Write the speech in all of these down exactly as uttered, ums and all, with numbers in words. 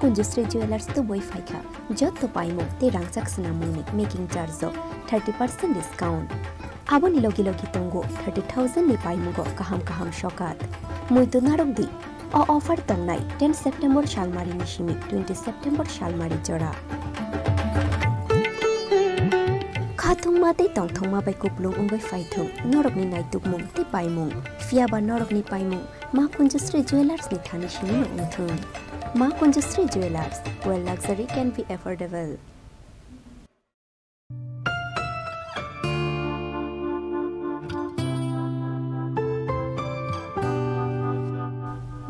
Kunjusri Jewellers tubui phaikha. Jotto paimung tei rangchak swnamungni making charge o thirty percent discount. Aboni logi logi tongo thirty thousand ni paimungo kaham kaham sokat. Muitu narwk di, o offer tongnai ten September salmari ni simi twenty September salmari jora. Khathungma tei tongthokma bai kupulung wngwi phaithung norokni naitukmung tei paimung. Phiyaba norokni paimung Ma Kunjusri Jewellers ni thani simi no wngthung. Ma Kunjusri Jewellers, where luxury can be affordable.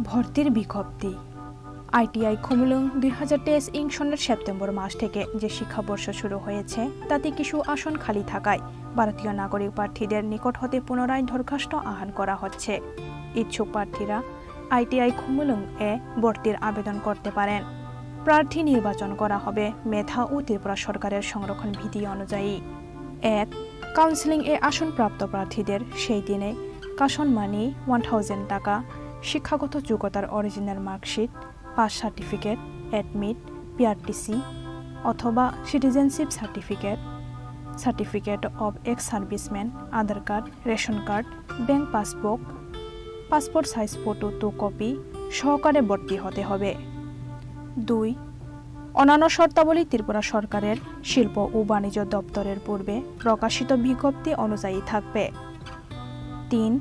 ভর্তির বিজ্ঞপ্তি। আইটিআই খুমুলুং দুই হাজার তেইশ ইংসনের সেপ্টেম্বর মাস থেকে যে শিক্ষাবর্ষ শুরু হয়েছে, তাতে কিছু আসন খালি থাকায় ভারতীয় নাগরিক প্রার্থীদের নিকট হতে পুনরায় দরখাস্ত আহ্বান করা হচ্ছে। ইচ্ছুক প্রার্থীরা আইটিআই খুমুলুং এ ভর্তির আবেদন করতে পারেন। প্রার্থী নির্বাচন করা হবে মেধা ও ত্রিপুরা সরকারের সংরক্ষণ বিধি অনুযায়ী। এক, কাউন্সেলিং এ আসনপ্রাপ্ত প্রার্থীদের সেই দিনে কাশন মানি ওয়ান থাউজেন্ড টাকা, শিক্ষাগত যোগ্যতার original marksheet, pass certificate, admit, PRTC অথবা citizenship certificate, certificate of ex serviceman, Aadhaar card, ration card, bank passbook, passport size photo two copy সহকারে ভর্তি হতে হবে। দুই, অন্যান্য শর্তাবলী ত্রিপুরা সরকারের শিল্প ও বাণিজ্য দপ্তরের পূর্বে প্রকাশিত বিজ্ঞপ্তি অনুযায়ী থাকবে। তিন,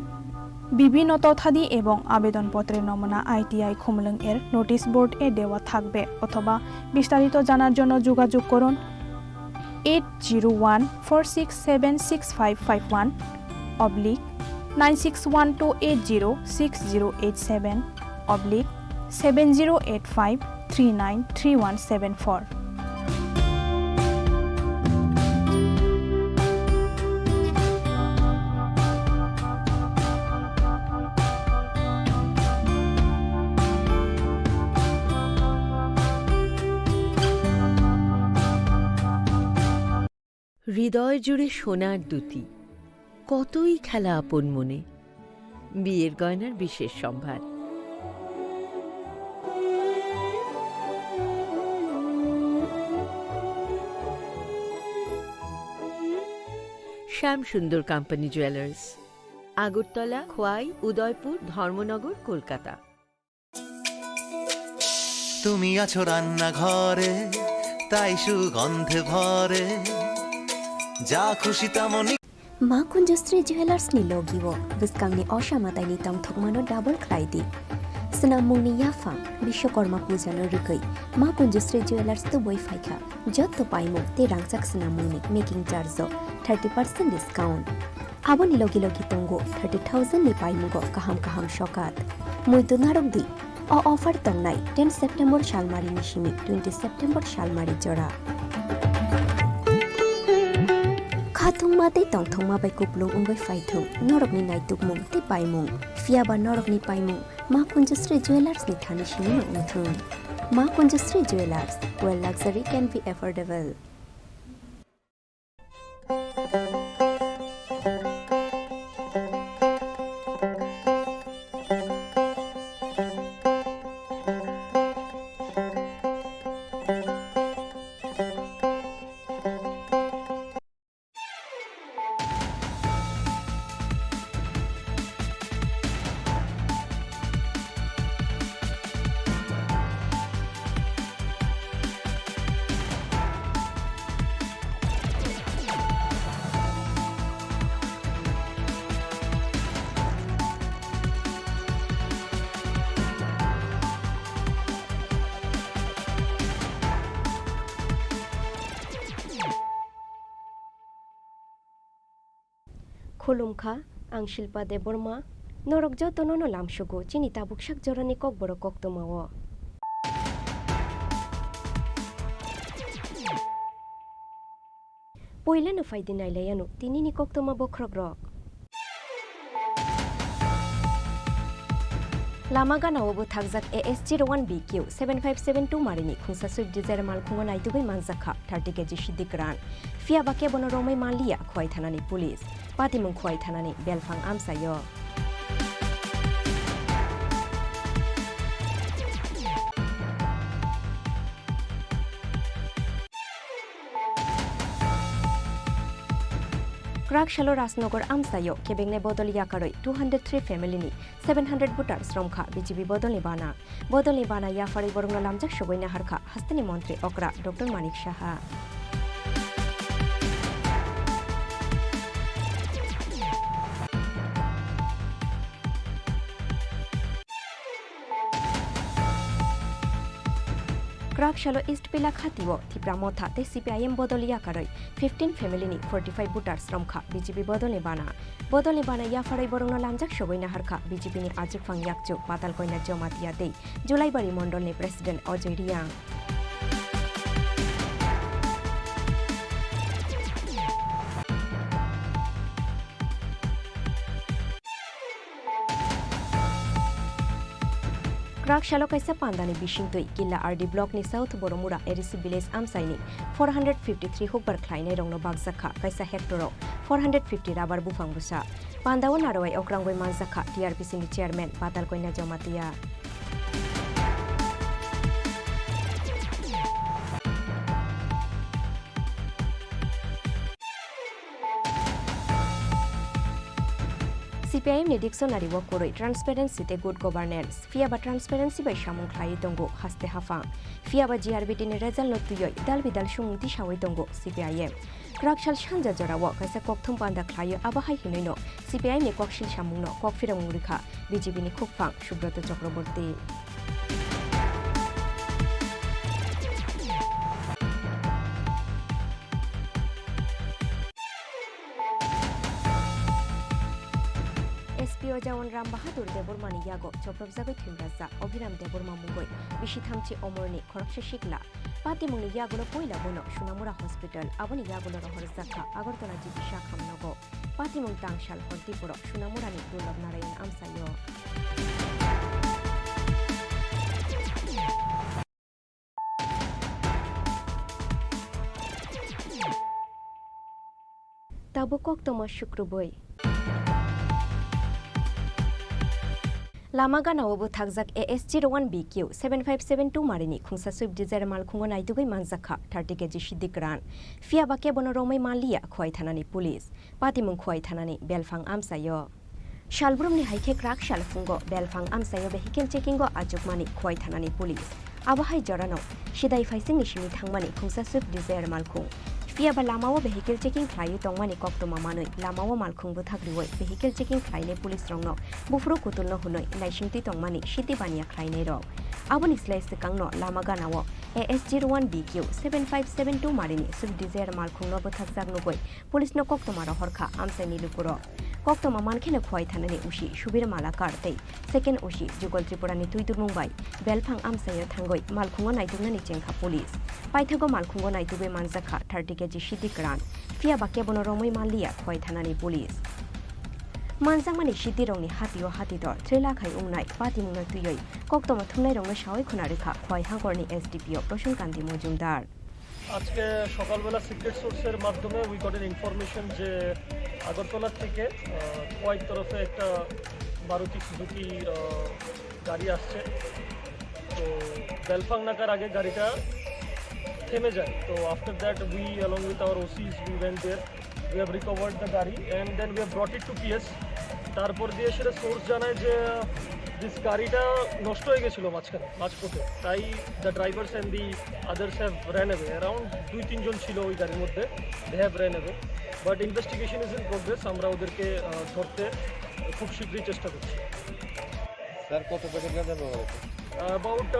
বিভিন্ন তথ্যাদি এবং আবেদনপত্রের নমুনা আইটিআই খুমলুং এর নোটিশ বোর্ড এ দেওয়া থাকবে অথবা বিস্তারিত জানার জন্য যোগাযোগ করুন eight zero one four six seven six five five one oblique nine six one two eight zero six zero eight seven oblique seven zero eight five three nine three one seven four. হৃদয় জুড়ে সোনার দ্যুতি, কতই খেলা আপন মনে। বিয়ের গয়নার বিশেষ সম্ভার। শ্যাম সুন্দর কোম্পানি জুয়েলার্স, আগরতলা, খোয়াই, উদয়পুর, ধর্মনগর, কলকাতা। তুমি আছো রান্নাঘরে, তাই সুগন্ধে ভরে, যা খুশি তেমনই। Ma Kunjusri Jewellers ni logi o bwskangni osa mataini tongthokmano double khlai di. Swnammungni yaphang Bishwakarma puja no rwgwi Ma Kunjusri Jewellers tubui phaikha. Jotto paimung tei rangchak swnammungni making charge o thirty percent discount. Aboni logi logi tongo thirty thousand ni paimungo kaham kaham sokat. Muitu narwk di, o offer tongnai ten September salmari ni simi twenty September salmari jora. Khathungma tei tongthokma bai kupulung wngwi phaithung norokni naitukmung tei paimung. Phiyaba norokni paimung Ma Kunjusri Jewellers ni thani simi no wngthung. Ma Kunjusri Jewellers, where luxury can be affordable. Khulumkha, ang Shilpa Debbarma. Norok jotono no lamsugo chini tabuk sak jorani kokborok koktwmao. Puila no phai di nailaiano tinini koktwma bokhorokrok. Lama gana o bwthakjak A S zero one B Q seven five seven two marini khungsa Swift Desire malkhungo naitugwi manjakha thirty K G Siddhi Grand. Phiya ba kebono romwi manliya Khowai thanani police. Patimung Khowai thanani belphang amchaio. Kwrak salo Rajnagar amchaio kebengni bodol yakarwi two hundred three family ni seven hundred voters romkha B J P bodolni bana. Bodolni bana yapharwi borokno lamjak sogwi naharkha hasteni montri okra Doctor Manik Saha. Kwrak salo East Pilakhatio Tipra Motha tei C P I M bodol yakarwi fifteen family ni forty five voters romkha B J P bodolni bana. Bodolni bana yapharwi borokno lamjak sogwi naharkha B J P ni achukphang yakchu Patalkoina Jamatia tei Julaibari mondolni president Ajay Reang. Kwrak salo kaisa pandani bisingtwi Killa R D block ni South Boromura A D C village amchaini four hundred fifty three hukbar khlainairokno bakjakha kaisa hectare o four hundred fifty rubber buphang bwsa. Pandao narwai okrangwi manjakha T R P C ni chairman Patalkoina Jamatia. C P I M ni dictionary o kwrwi transparency tei good governance, phiya ba transparency bai samung khlaiwi tongo haste haphang, phiya ba G R B T ni result no twiwi dal bidal sumung tisawi tongo C P I M. Kwrak sal sanja jorao kaisa kokthum panda khlaiwi abo hai hinwi no C P I M ni koksil samung no kok phirokmung rwkha B J P ni khukphang Subroto Chakraborty. S P O Jawan Ram Bahadur Debbarmani yago chopropjagwi thwimrajak Abhiram Debbarma mungwi bisi thamchi omorni khoroksa sikla. Patimungni yagulo puila bono Sunamura Hospital, aboni yagulo rohorjakha Agartala G B Shakham nogo. Patimung tangsal hor tiporo Sunamurani Durlab Narayan amchaio. Tabuk koktoma sukrubwi. Lama ganao bwthakjak A S zero one B Q seven five seven two marini khungsa Swift Desire malkhungo naitugwi manjakha thirty K G siddi kwran. Phiya ba kebono romwi manliya Khowai thanani police. Patimung Khowai thanani belphang amchaio. Salbrumni hai khe kwrak sal phungo belphang amchaio vehicle checking o achukmani Khowai thanani police. Abo hai jorano sidai phaisingni simi thangmani khungsa Swift Desire malkhung. Phiya ba lamao vehicle checking khlaiwi tongmani koktwma manwi lamao malkhung bwthak riwi vehicle checking khlainai police rokno buphuru kutulno hwnwi naisingtwi tongmani siti baniya khlainairok. Aboni slai swkangno lama ganao A S zero one B Q seven five seven two marini Swift Desire malkhungno bwthakjak nugwi police no koktwma rohorkha amchaini lukurok. Koktwma mankheno Khowai thanani O C Subir Malakar tei second O C Jugal Tripura ni twi durmung bai belphang amchaio thangwi malkhungo naituknani chengkha police. Paithago malkhungo naitugwi manjakha thirty K G siddi kwran. Phiya ba kebono romwi manliya Khowai thanani police. Manjakmani siddirokni hatio hatidor threla khai wngnai patimungno twiwi koktwma thumnairokno sawi khuna rwkha Khowai hangkorni S D P O Prasun Kanti Mojumdar. আজকে সকালবেলা সিক্রেট সোর্সের মাধ্যমে we got an information যে আগরতলা থেকে আহ, খোয়াইর তরফে একটা মারুতি সুজুকি আহ, গাড়ি আসছে। তো বেলফাং নাকার আগে গাড়িটা থেমে যায়। তো after that we along with our O Cs we went there, we have recovered the গাড়ি and then we have brought it to P S। তারপর দিয়ে সেটা সোর্স জানায় যে দিস গাড়িটা নষ্ট হয়ে গেছিল মাঝখানে, মাঝপথে। তাই the drivers and the others have ran away। Around দুই তিনজন ছিল ওই গাড়ির মধ্যে, they have ran away। But investigation is in progress। আমরা ওদেরকে আহ, ধরতে খুব শীঘ্রই চেষ্টা করছি। স্যার, কত প্যাকেট গাঁজা পাওয়া গেছে? About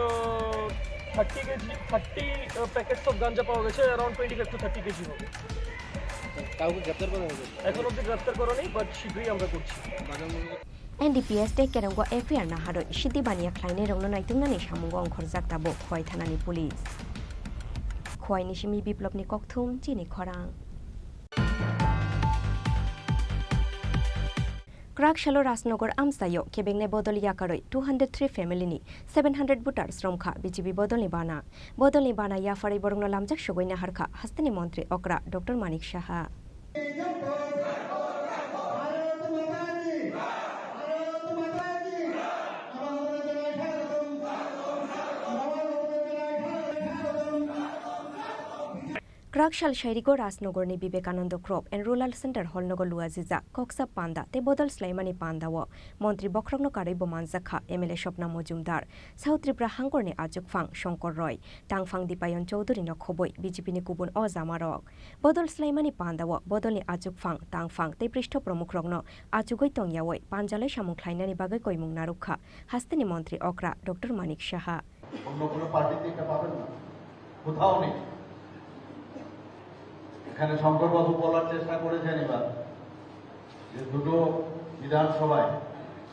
thirty KG, thirty packets of ganja পাওয়া গেছে, around twenty five to thirty KG হবে। কাউকে গ্রেপ্তার করা হয়েছে? এখন অবধি গ্রেপ্তার করা নেই, বাট শীঘ্রই আমরা করছি। N D P S tei Kerongo F I R naharwi siddi baniya khlainairokno naituknani samungo ongkhorjak tabuk Khowai thanani police. Khowai ni simi Biplopni kokthum chini khorang. Kwrak salo Rajnagar amchaio kebengni bodol yakarwi two hundred three family ni seven hundred voters romkha B J P bodolni bana. Bodolni bana yapharwi borokno lamjak sogwi naharkha hasteni montri okra Doctor Manik Saha. Prak sal sairigo Rajnogorni Vivekananda Crop and Rural Center Hall nogo luajijak koksa panda tei bodol swlaimani pandao montri bokhorokno karwi bo manjakha M L A Swapna Mojumdar, South Tripura hangkorni achukphang Shankar Roy, tangphang Dipayon Chowdhury no khobwi B J P ni kubun o jamarok. Bodol swlaimani pandao bodolni achukphang, tangphang tei pristho promukrokno achugwi tongyawi panjalai samung khlainani bagwi koimung narwkha hasteni montri okra Doctor Manik Saha. অন্য কোনো পার্টিতে এটা পাবেন না, কোথাও নেই। এখানে শঙ্করবাবু বলার চেষ্টা করেছেন এবার যে দুটো বিধানসভায়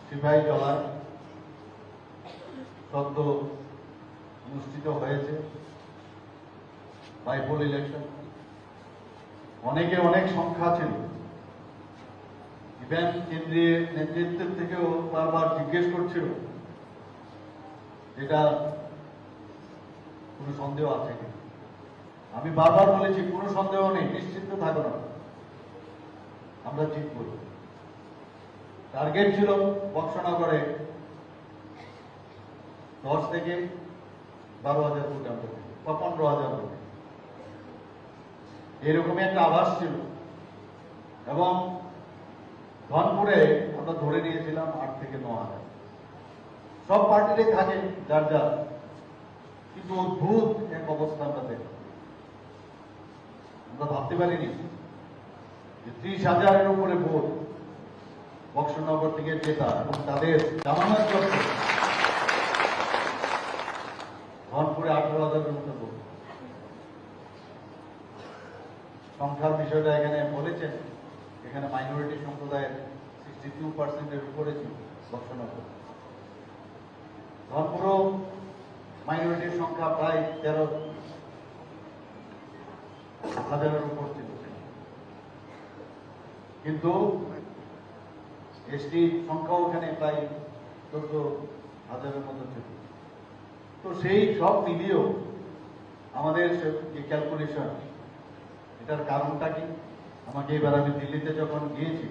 সিপাহী জলার সদ্য অনুষ্ঠিত হয়েছে বাইপোল ইলেকশন, অনেকে অনেক সংখ্যা ছিল। ইভেন কেন্দ্রীয় নেতৃত্বের থেকেও বারবার জিজ্ঞেস করছিল, এটা কোনো সন্দেহ আছে কি? আমি বারবার বলেছি, কোনো সন্দেহ নেই, নিশ্চিন্ত থাকো না, আমরা জিতব। টার্গেট ছিল বক্সনগরে দশ থেকে বারো হাজার ভোট আমরা পেতাম, বা পনেরো হাজার ভোট, এরকমই একটা আভাস ছিল। এবং ধনপুরে আমরা ধরে নিয়েছিলাম আট থেকে ন হাজার। সব পার্টিরই থাকে যার যার, কিন্তু অদ্ভুত এক অবস্থা আমরা দেখলাম। আমরা ভাবতে পারিনি যে ত্রিশ হাজারের উপরে ভোট বক্সনগর থেকে জেতা এবং তাদের জামানত করতে ধনপুরে আঠারো হাজারের মতো ভোট। সংখ্যার বিষয়টা এখানে বলেছেন, এখানে মাইনরিটি সম্প্রদায়ের সিক্সটি টু পার্সেন্টের উপরে ছিল বক্সনগর। ধনপুরও মাইনরিটির সংখ্যা প্রায় তেরো হাজারের উপর ছিল, কিন্তু এসটি সংখ্যা ওখানে প্রায় চোদ্দ হাজারের মতো ছিল। তো সেই সব মিলিয়েও আমাদের সে যে ক্যালকুলেশন, এটার কারণটা কি? আমাকে এবার আমি দিল্লিতে যখন গিয়েছি,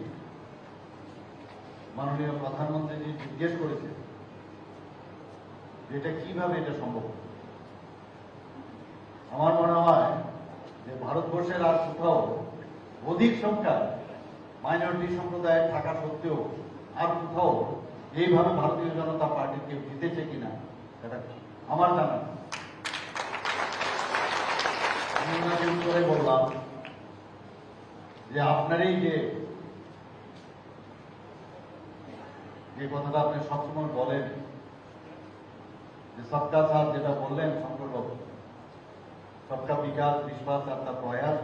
মাননীয় প্রধানমন্ত্রীজি জিজ্ঞেস করেছে যে এটা কিভাবে এটা সম্ভব। আমার মনে হয় যে ভারতবর্ষের আর কোথাও অধিক সংখ্যা মাইনরিটি সম্প্রদায় থাকা সত্ত্বেও আর কোথাও এইভাবে ভারতীয় জনতা পার্টির কেউ জিতেছে কিনা, এটা আমার জানা নেই। আমি ওনাকে উত্তরে বললাম যে আপনার এই যে, যে কথাটা আপনি সবসময় বলেন যে সবকা সাথ, যেটা বললেন শঙ্করবাবু, সবকা বিকাশ, বিশ্বাস আর তার প্রয়াস,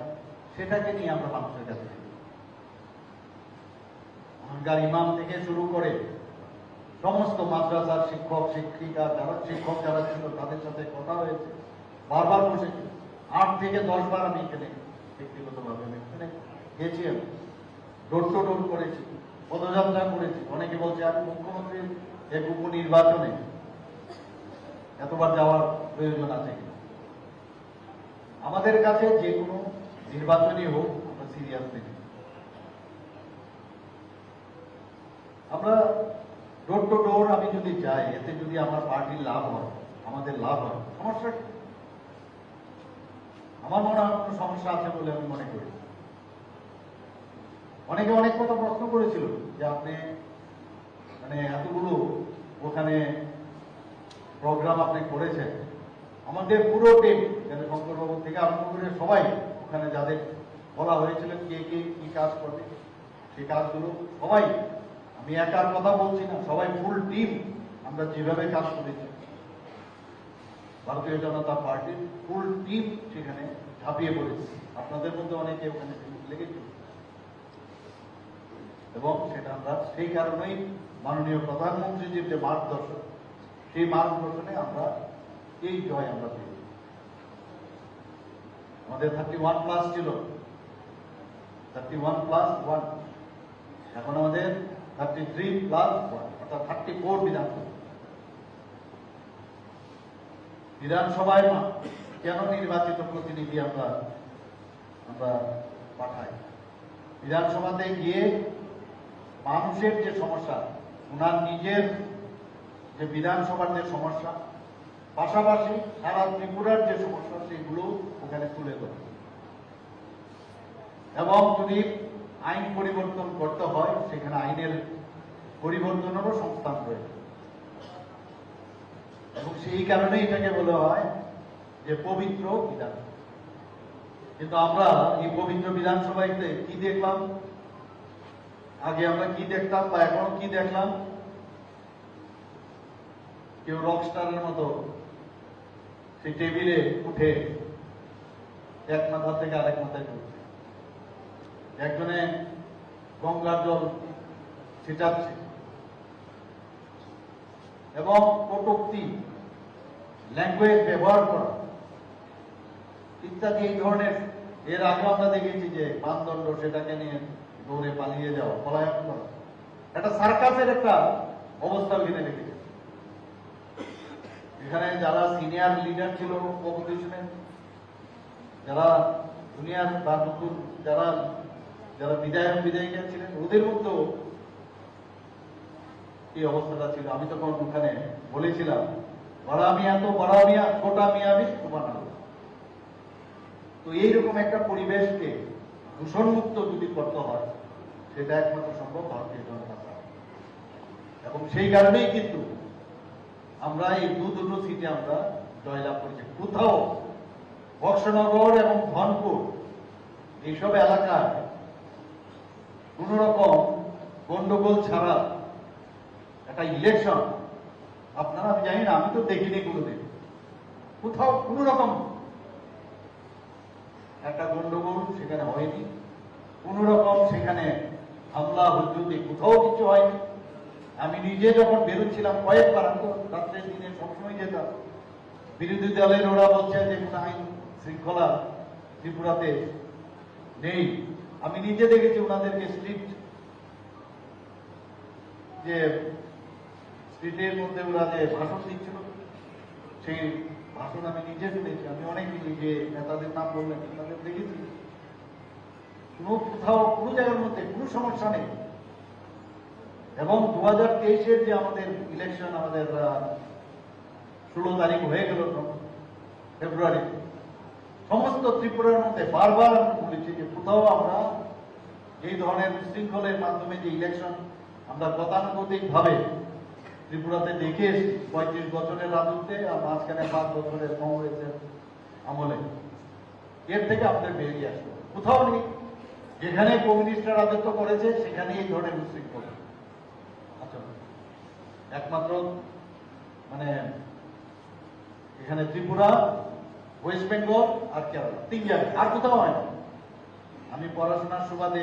সেটাকে নিয়ে আমরা মানুষের কাছে যাই। ওখানকার ইমাম থেকে শুরু করে সমস্ত মাদ্রাসার শিক্ষক, শিক্ষিকা, যারা শিক্ষক যারা ছিল, তাদের সাথে কথা হয়েছে, বারবার বসেছি। আট থেকে দশ বার আমি এখানে ব্যক্তিগতভাবে আমি এখানে গেছি, আমি ডোর টু ডোর করেছি, পদযাত্রা করেছি। অনেকে বলছে, "আমি মুখ্যমন্ত্রীর এক উপনির্বাচনে এতবার যাওয়ার প্রয়োজন আছে কিনা?" আমাদের কাছে যে কোনো নির্বাচনই হোক, আমরা সিরিয়াস নিই। আমরা ডোর টু ডোর আমি যদি যাই, এতে যদি আমার পার্টির লাভ হয়, আমাদের লাভ হয়, সমস্যা কি? আমার মনে হয় কোনো সমস্যা আছে বলে আমি মনে করি। অনেকে অনেক কথা প্রশ্ন করেছিল যে আপনি মানে এতগুলো ওখানে প্রোগ্রাম আপনি করেছেন, আমাদের পুরো টিম, যারা শঙ্করবাবু থেকে আরম্ভ করে সবাই ওখানে যাদের বলা হয়েছিল কে কে কি কাজ করবে, সেই কাজগুলো সবাই, আমি একার কথা বলছি না, সবাই ফুল টিম আমরা যেভাবে কাজ করেছি, ভারতীয় জনতা পার্টির ফুল টিম সেখানে ঝাঁপিয়ে পড়েছে। আপনাদের মধ্যে অনেকে ওখানে লেগেছিল এবং সেটা আমরা সেই কারণেই মাননীয় প্রধানমন্ত্রীজির যে মার্গদর্শন, সেই মার্গদর্শনে আমরা এই জয় আমরা পেয়েছি। আমাদের থার্টি ওয়ান প্লাস ছিল, থার্টি ওয়ান প্লাস ওয়ান, এখন আমাদের থার্টি থ্রি প্লাস ওয়ান, অর্থাৎ থার্টি ফোর বিধানসভা। বিধানসভায় মা-, কেন নির্বাচিত প্রতিনিধি আমরা, আমরা পাঠাই? বিধানসভাতে গিয়ে মানুষের যে সমস্যা, ওনার নিজের যে বিধানসভার যে সমস্যা, পাশাপাশি সারা ত্রিপুরার যে সমস্যা, সেগুলো ওখানে তুলে ধরে। এবং যদি আইন পরিবর্তন করতে হয়, সেখানে আইনের পরিবর্তনেরও সংস্থান রয়েছে। এবং সেই কারণে এটাকে বলা হয় যে পবিত্র বিধান। কিন্তু আমরা এই পবিত্র বিধানসভাতে কি দেখলাম? আগে আমরা কি দেখতাম বা এখনো কি দেখলাম? কেউ রকস্টারের মতো সেই টেবিলে উঠে এক মাথা থেকে আরেক মাথায় ঘুরছে। একজনে গঙ্গার জল ছিটাচ্ছে এবং কটূক্তি, ল্যাঙ্গুয়েজ ব্যবহার করা ইত্যাদি এই ধরনের। এর আগে আমরা দেখেছি যে মানদণ্ড, সেটাকে নিয়ে দৌড়ে পালিয়ে যাওয়া, পলায়ন করা, একটা সার্কাসের একটা অবস্থা ওখানে রেখেছে। এখানে যারা সিনিয়র লিডার ছিল অপোজিশনের, যারা জুনিয়র বা নতুন, যারা যারা বিধায়ক বিধায়িকা ছিলেন, ওদের মধ্যেও এই অবস্থাটা ছিল। আমি তখন ওখানে বলেছিলাম, "বাড়া মিয়া তো বাড়া মিয়া, ছোটা মিয়া আমি তোমার নাম।" তো এইরকম একটা পরিবেশকে দূষণমুক্ত যদি করতে হয়, সেটা একমাত্র সম্ভব ভারতীয় জনতা পার্টি। এবং সেই কারণেই কিন্তু আমরা এই দু দুটো সিটে আমরা জয়লাভ করেছি। কোথাও বক্সনগর এবং ধনপুর এইসব এলাকায় কোনো রকম গন্ডগোল ছাড়া একটা ইলেকশন, আপনারা, আমি জানি না, আমি তো দেখিনি কোনোদিন কোথাও কোনো রকম একটা গন্ডগোল সেখানে হয়নি, কোনো রকম সেখানে হামলা হুজ্জুতি কোথাও কিছু হয়নি। আমি নিজে যখন বেরোচ্ছিলাম কয়েকবার, আমি তো রাত্রে দিনে সবসময় যেতাম, বিরোধী দলের ওরা বলছে যে কোনো আইন শৃঙ্খলা ত্রিপুরাতে নেই। আমি নিজে দেখেছি ওনাদেরকে স্ট্রিট, যে স্ট্রিটের মধ্যে ওরা যে ভাষণ দিচ্ছিল, সেই ভাষণ আমি নিজে শুনেছি। আমি অনেক নিজে নেতাদের নাম বললেন, তাদের দেখেছি, কোনো কোথাও কোনো জায়গার মধ্যে কোনো সমস্যা নেই। এবং দু হাজার তেইশের যে আমাদের ইলেকশন, আমাদের ষোলো তারিখ হয়ে গেল ফেব্রুয়ারি, সমস্ত ত্রিপুরার মধ্যে বারবার আমি বলেছি যে কোথাও আমরা এই ধরনের উচ্ছৃঙ্খলের মাধ্যমে যে ইলেকশন আমরা গতানুগতিকভাবে ত্রিপুরাতে দেখে এসেছি পঁয়ত্রিশ বছরের রাজত্বে, আর মাঝখানে পাঁচ বছরের কংগ্রেসের আমলে, এর থেকে আমাদের বেরিয়ে আসতে হবে। কোথাও নেই। যেখানে কমিউনিস্টরা রাজত্ব করেছে, সেখানেই এই ধরনের উচ্ছৃঙ্খল আচরণ। একমাত্র মানে এখানে ত্রিপুরা, ওয়েস্ট বেঙ্গল আর কেরালা, তিন জায়গায়, আর কোথাও হয় না। আমি পড়াশোনার সুবাদে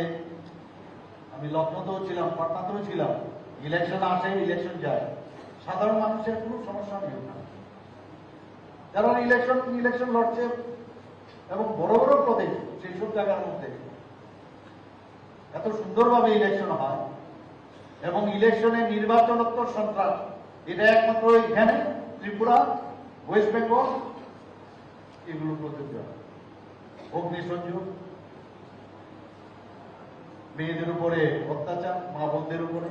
আমি লখনৌতেও ছিলাম, পাটনাতেও ছিলাম। ইলেকশন আসে, ইলেকশন যায়, সাধারণ মানুষের কোনো সমস্যা নেই ওখানে। যারা ইলেকশন ইলেকশন লড়ছে এবং বড় বড় পদে, সেই সব জায়গার মধ্যে এত সুন্দরভাবে ইলেকশন হয় এবং ইলেকশনে নির্বাচনোত্তর সন্ত্রাস, এটা একমাত্র এখানে ত্রিপুরা, ওয়েস্ট বেঙ্গল, এগুলো প্রযোজ্য হয়। অগ্নিসংযোগ, মেয়েদের উপরে অত্যাচার, মা বোনদের উপরে,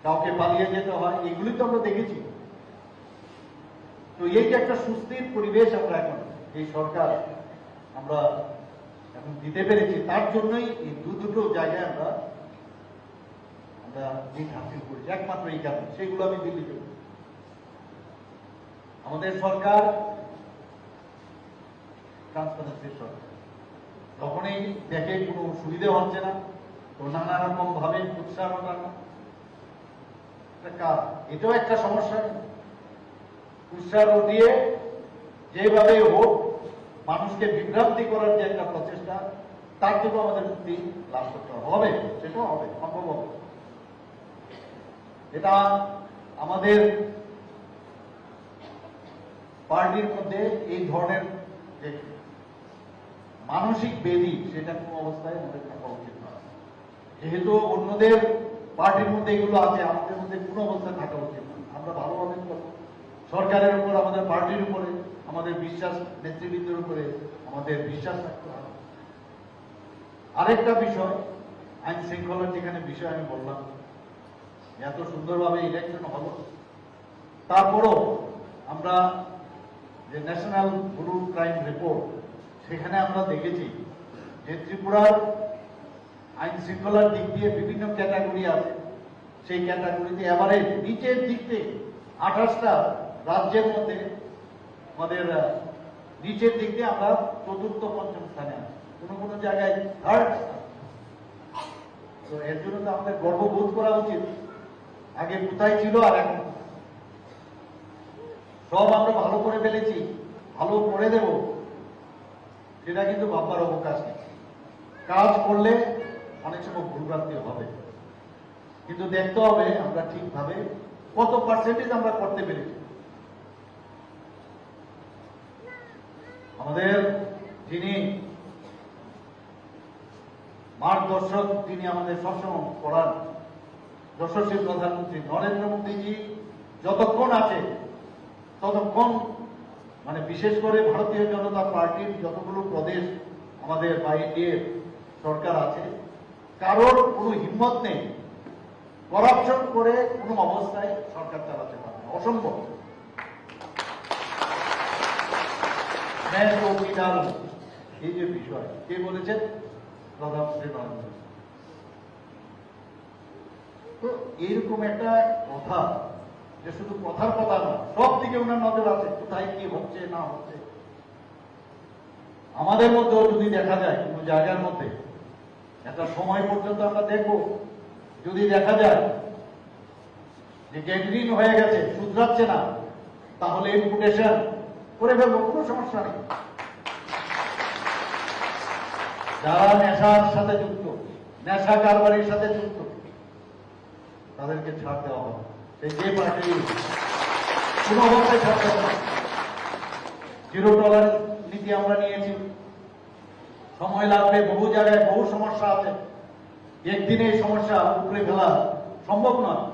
কাউকে পালিয়ে যেতে হয়, এগুলি তো আমরা দেখেছি। তো এই যে একটা সুস্থির পরিবেশ আমরা এখন এই সরকার আমরা এখন দিতে পেরেছি, তার জন্যই এই দু দুটো জায়গায় আমরা আমরা জিত হাসিল করেছি, একমাত্র এই কারণে। সেগুলো আমি দিল্লিতে বলি। আমাদের সরকার ট্রান্সপারেন্সির সরকার। যখনই দেখে কোনো সুবিধা হচ্ছে না, তো নানা রকম ভাবে উৎসাহ টানা। এটা কার? এটাও একটা সমস্যা। উৎসাহ দিয়ে যেভাবে হোক মানুষকে বিভ্রান্তি করার যে একটা প্রচেষ্টা, তার থেকে আমাদের মুক্তি লাভ করতে হবে, সেটা হবে, সম্ভব হবে। এটা আমাদের পার্টির মধ্যে এই ধরনের যে মানসিক ব্যাধি, সেটা কোনো অবস্থায় আমাদের থাকা উচিত নয়। যেহেতু অন্যদের পার্টির মধ্যে এগুলো আছে, আমাদের মধ্যে কোনো অবস্থায় থাকা উচিত নয়। আমরা ভালোভাবে করব। সরকারের উপর, আমাদের পার্টির উপরে আমাদের বিশ্বাস, নেতৃবৃন্দের উপরে আমাদের বিশ্বাস রাখতে হবে। আরেকটা বিষয়, আইন শৃঙ্খলার যেখানে বিষয় আমি বললাম, এত সুন্দরভাবে ইলেকশন হলো, তারপরও আমরা যে ন্যাশনাল ব্যুরো ক্রাইম রিপোর্ট, সেখানে আমরা দেখেছি ত্রিপুরার আইন শৃঙ্খলার দিক দিয়ে বিভিন্ন ক্যাটাগরি আছে। সেই ক্যাটাগরিতে এভারেজ নিচের দিক থেকে আঠাশটা রাজ্যের মধ্যে আমাদের আহ, নিচের দিক দিয়ে আমরা চতুর্থ পঞ্চম স্থানে আছি, কোনো কোনো জায়গায় থার্ড স্থান। তো এর জন্য তো আমাদের গর্ববোধ করা উচিত, আগে কোথায় ছিল আর এখন কোথায়। সব আমরা ভালো করে ফেলেছি, ভালো করে দেব, সেটা কিন্তু ভাববার অবকাশ নেই। কাজ করলে অনেক সময় ভুলভ্রান্তি হবে, কিন্তু দেখতে হবে আমরা ঠিকভাবে কত পার্সেন্টেজ আমরা করতে পেরেছি। আমাদের যিনি মার্গদর্শক, তিনি আমাদের সবসময় পড়ান, যশস্বী প্রধানমন্ত্রী নরেন্দ্র মোদীজি যতক্ষণ আছে ততক্ষণ, মানে, বিশেষ করে ভারতীয় জনতা পার্টির যতগুলো প্রদেশ আমাদের বা এনডিএ সরকার আছে, কারোর কোনো হিম্মত নেই করাপশন করে কোনো অবস্থায় সরকার চালাতে পারে না, অসম্ভব। ন্যায় চৌকিদার, এই যে বিষয়, কে বলেছেন? প্রধানমন্ত্রী নরেন্দ্র মোদী। তো এইরকম একটা কথা, যে শুধু কথার কথা নয়, সব দিকে ওনার নজর আছে, কোথায় কি হচ্ছে না হচ্ছে। আমাদের মধ্যেও যদি দেখা যায় কোনো জায়গার মধ্যে, একটা সময় পর্যন্ত আমরা দেখব, যদি দেখা যায় যে গ্যাংগ্রিন হয়ে গেছে, শুধরাচ্ছে না, তাহলে এম্পুটেশন করে ফেলবো, কোনো সমস্যা নেই। যারা নেশার সাথে যুক্ত, নেশা কারবারির সাথে যুক্ত, তাদেরকে ছাড় দেওয়া হবে। সে যে পার্টি, কোনো অবস্থায় ছাড় দেওয়া হবে না। জিরো টলারেন্স নীতি আমরা নিয়েছি। সময় লাগবে, বহু জায়গায় বহু সমস্যা আছে। একদিনে এই সমস্যা উপরে ফেলা সম্ভব নয়,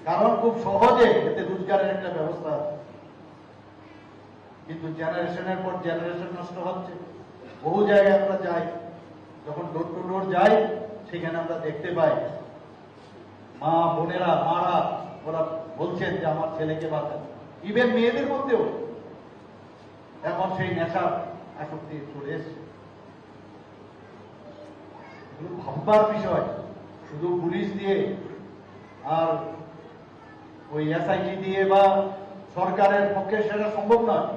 কারণ খুব সহজে এতে রোজগারের একটা ব্যবস্থা আছে। কিন্তু জেনারেশনের পর জেনারেশন নষ্ট হচ্ছে। বহু জায়গায় আমরা যাই, যখন ডোর টু ডোর যাই, সেখানে আমরা দেখতে পাই মা বোনেরা, মারা, ওরা বলছেন যে আমার ছেলেকে বাঁচান। ইভেন মেয়েদের মধ্যেও এখন সেই নেশার আসক্তি চলে এসছে। এগুলো ভাববার বিষয়। শুধু পুলিশ দিয়ে আর ওই এসআইটি দিয়ে বা সরকারের পক্ষে সেটা সম্ভব নয়।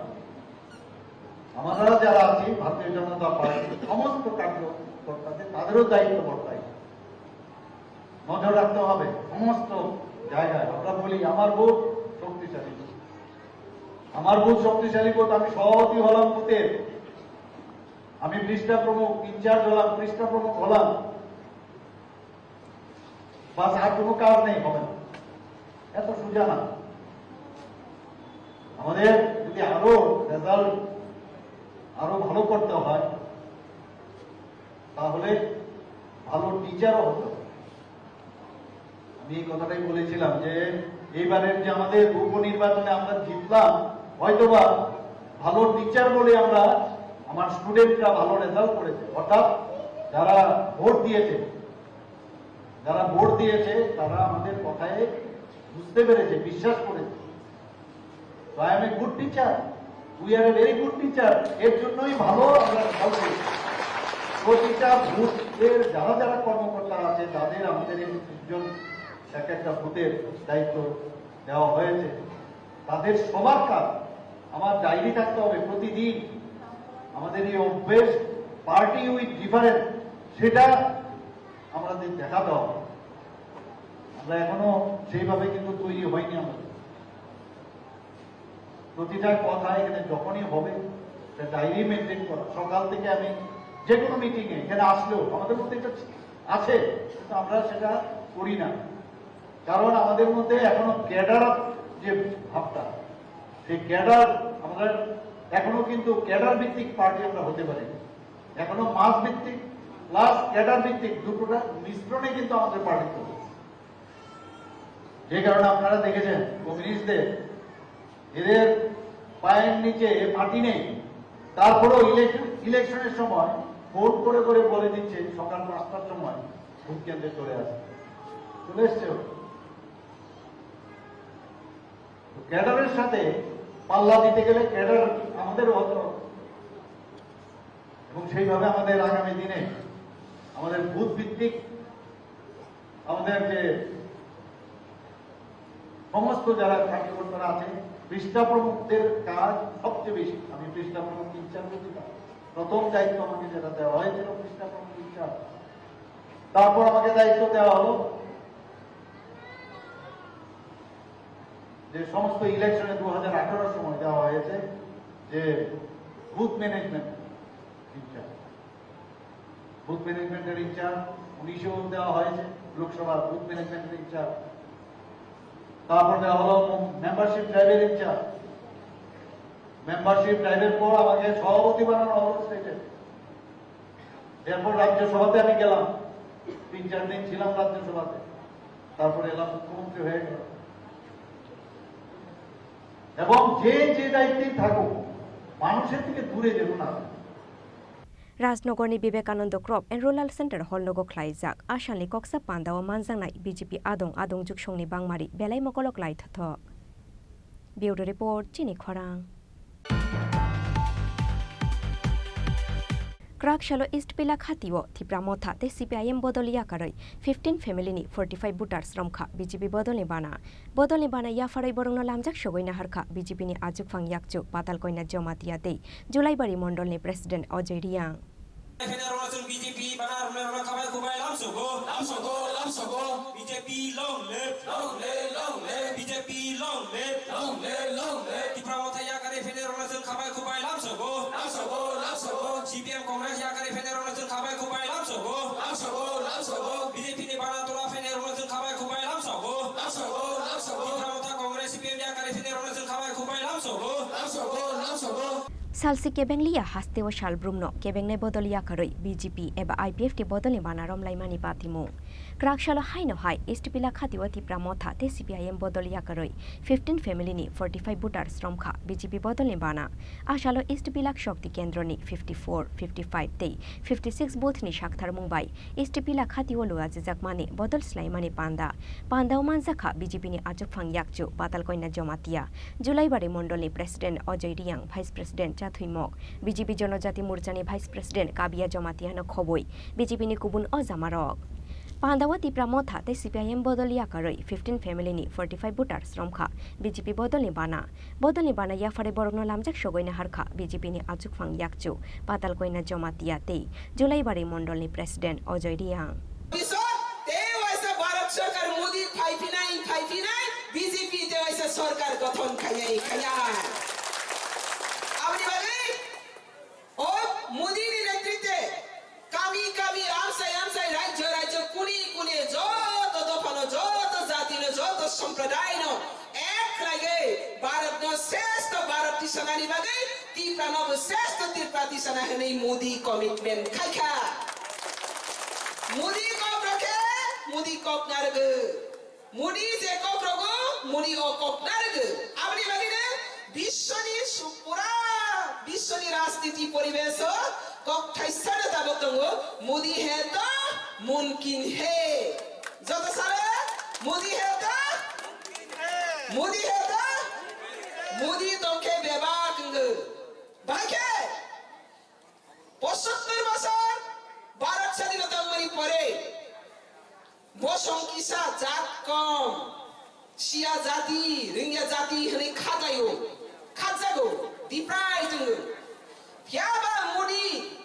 আমরা যারা আছি ভারতীয় জনতা পার্টির সমস্ত কার্যকর্তাদের, তাদেরও দায়িত্ব বর্তায়, নজর রাখতে হবে সমস্ত জায়গায়। আমরা বলি আমার বুথ শক্তিশালী বুথ, আমার বুথ শক্তিশালী বুথ, আমি সভাপতি হলাম বুথের, আমি পৃষ্ঠা প্রমুখ ইনচার্জ হলাম, পৃষ্ঠা প্রমুখ হলাম, বাস আর কোনো কাজ নেই, হবে না। এত সোজা না। আমাদের যদি আরো রেজাল্ট আরো ভালো করতে হয়, তাহলে ভালো টিচারও হতে হবে। আমি এই কথাটাই বলেছিলাম যে এইবারের যে আমাদের উপনির্বাচনে আমরা জিতলাম, হয়তোবা ভালো টিচার বলে আমরা, আমার স্টুডেন্টরা ভালো রেজাল্ট করেছে, অর্থাৎ যারা ভোট দিয়েছে, যারা ভোট দিয়েছে তারা আমাদের কথায় বুঝতে পেরেছে, বিশ্বাস করেছে। So I am a good teacher, we are a very good teacher। এর জন্যই ভালো আমরা রেজাল্ট করেছি। প্রতিটা বুথের যারা যারা কর্মকর্তা আছে, তাদের আমাদের এই তিনজন এক একটা বুথের দায়িত্ব দেওয়া হয়েছে, তাদের সবার কাজ আমার ডায়েরি থাকতে হবে প্রতিদিন। আমাদের এই অভ্যেস, পার্টি উইথ ডিফারেন্স, সেটা আমাদের দেখাতে হবে। আমরা এখনো সেইভাবে কিন্তু তৈরি হয়নি আমাদের। প্রতিটা কথা এখানে যখনই হবে, একটা ডায়েরি মেনটেন করা। সকাল থেকে আমি যে কোনো মিটিংয়ে এখানে আসলেও আমাদের মধ্যে এটা আছে, কিন্তু আমরা সেটা করি না। কারণ আমাদের মধ্যে এখনো ক্যাডার যে ভাবটা, সেই ক্যাডার, আমরা এখনো কিন্তু ক্যাডার ভিত্তিক পার্টি আমরা হতে পারি। এখনো মাস ভিত্তিক প্লাস ক্যাডার ভিত্তিক দুটোটা মিশ্রণে কিন্তু আমাদের পার্টি চলছে। যে কারণে আপনারা দেখেছেন কমিউনিস্টদের, এদের পায়ের নিচে মাটি নেই, তারপরেও ইলেকশন, ইলেকশনের সময় ফোন করে করে বলে দিচ্ছে সকাল পাঁচটার সময় ভোট কেন্দ্রে চলে আসে। চলে এসছে ওরা। তো ক্যাডারের সাথে পাল্লা দিতে গেলে ক্যাডার আমাদেরও হতে হবে। এবং সেইভাবে আমাদের আগামী দিনে আমাদের বুথ ভিত্তিক আমাদের যে সমস্ত যারা কার্যকর্তারা আছে, পৃষ্ঠা প্রমুখদের কাজ সবচেয়ে বেশি। আমি পৃষ্ঠা প্রমুখ ইনচার্জ অধিকার প্রথম দায়িত্ব আমাকে যেটা দেওয়া হয়েছিল পৃষ্ঠা প্রমুখ ইনচার্জ, তারপর আমাকে দায়িত্ব দেওয়া হলো যে সমস্ত ইলেকশনে দু হাজার আঠারোর সময় দেওয়া হয়েছে যে বুথ ম্যানেজমেন্ট ইনচার্জ, বুথ ম্যানেজমেন্টের ইনচার্জ উনিশও দেওয়া হয়েছে লোকসভার বুথ ম্যানেজমেন্টের ইনচার্জ। তারপর দেওয়া হলো মেম্বারশিপ ড্রাইভের ইনচার্জ। মেম্বারশিপ ড্রাইভের পর আমাকে সভাপতি বানানো হলো স্টেটের। এরপর রাজ্যসভাতে আমি গেলাম, তিন চার দিন ছিলাম রাজ্যসভাতে, তারপরে এলাম মুখ্যমন্ত্রী হয়ে গেলাম। এবং যে যে দায়িত্বেই থাকুক, মানুষের থেকে দূরে যেন না থাকে। Rajnogorni Vivekananda Crop and Rural Center hall nogo khlaijak a salni koksa pandao manjaknai B J P adong adong juksongni bangmari belai mokolok lai thothok. Bureau Report, Chini Khorang. Kwrak salo East Pilak hatio Tipra Motha tei C P I M bodol yakarwi fifteen family ni forty five voters romkha B J P bodolni bana. Bodolni bana yapharwi borokno lamjak sogwi naharkha B J P ni achukphang yakchu Patalkoina Jamatia tei Julaibari mondolni president Ajay Riang. Federal Nation B J P bana rwna rwna khabai khubai lamsogo, lamsogo, lamsogo. B J P long live, long live, long live. B J P long live, long live, long live. Tipra Motha yakarwi Federal Nation khabai khubai lamsogo, lamsogo, lamsogo. C P M Congress yakarwi Federal Nation khabai khubai lamsogo, lamsogo, lamsogo. B J P ni bana tola Federal Nation khabai khubai lamsogo, lamsogo, lamsogo. Tipra Motha Congress C P M yakarwi Federal Nation khabai khubai lamsogo, lamsogo, lamsogo. Salsi kebeng liya hasteo sal brumno kebengnai bodol yakarwi B J P eba I P F T bodolni bana romlaimani patimung. Kwrak salo haino hai East Pilak hatio Tipra Motha tei C P I M bodol yakarwi fifteen family ni forty five voters romkha B J P bodolni bana. A salo East Pilak Shakti Kendroni fifty four, fifty five tei fifty six booth ni saktharmung bai East Pilak hatio luajijakmani bodol swlaimani panda. Pandao manjakha B J P ni achukphang yakchu Patalkoina Jamatia. Julaibari mondolni president Ajay Riang, vice president Chathwi Mok, B J P Jonojati Morchani vice president Kabia Jamatiano khobwi B J P ni kubun o jamarok. Pandao Tipra Motha tei C P I M bodol yakarwi fifteen family ni forty five voters romkha B J P bodolni bana. Bodolni bana yapharwi borokno lamjak sogwi naharkha B J P ni achukphang yakchu Patalkoina Jamatia tei Julaibari mondolni president Ajay Riang. Tei waisa Bharat Sarkar Modi phaiphinai, phaiphinai, B J P tei waisa sarkar gothon khainai, khainai. Aboni bagwi o Modi ni netritwe kami, kami, amsai, amsai, rajyo, rajyo, kuni, kuni, joto dophano, joto jatino, joto somprodaino ek khlaiwi Bharatno sreshto Bharat tisanani bagwi Tipranobo sreshto Tripura tisana hwnwi Modi commitment khaikha. Modi kok rokhe, Modi kok narwgo. Modi je kok rogo, Modi o kok narwgo. Aboni bagwino biswoni su-, pura biswoni rajniti poribesh o kok thaisano tabok tongo, Modi hai to mumkin hai. Joto salo, Modi hai to, Modi hai to, Modi tongkhe bebak wngo. Bahai khe, pochattor bosor Bharat sadhinota wngmani pore bosong kisa, jat kom, siya jati, rwngya jati hwnwi khatlaio, khatjago, deprive wngo. Phiyaba Modi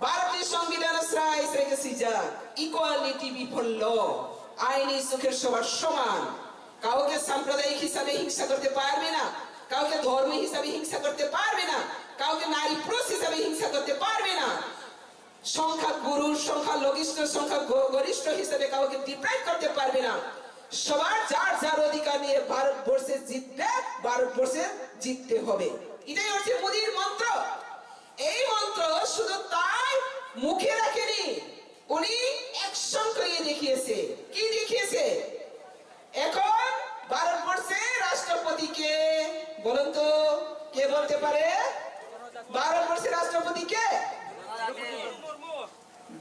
Bharatni Songbidan srai srai khe swijak, equality before law, aini chokhe sobar soman. কাউকে সাম্প্রদায়িক হিসাবে হিংসা করতে পারবে না, কাউকে ধর্ম হিসাবে হিংসা করতে পারবে না, কাউকে নারী পুরুষ হিসাবে হিংসা করতে পারবে না, সংখ্যা গুরু, সংখ্যা লঘিষ্ঠ, সংখ্যা গ-, গরিষ্ঠ হিসাবে কাউকে ডিপ্রাইভ করতে পারবে না। সবার যার যার অধিকার নিয়ে ভারতবর্ষে জিতবে, ভারতবর্ষে জিততে হবে। এটাই হচ্ছে মোদির মন্ত্র। এই মন্ত্র শুধু তার মুখে রাখেনি, উনি অ্যাকশন করিয়ে দেখিয়েছে। কি দেখিয়েছে? এখন ভারতবর্ষের রাষ্ট্রপতি কে? বলুন তো, কে বলতে পারে? ভারতবর্ষের রাষ্ট্রপতি কে?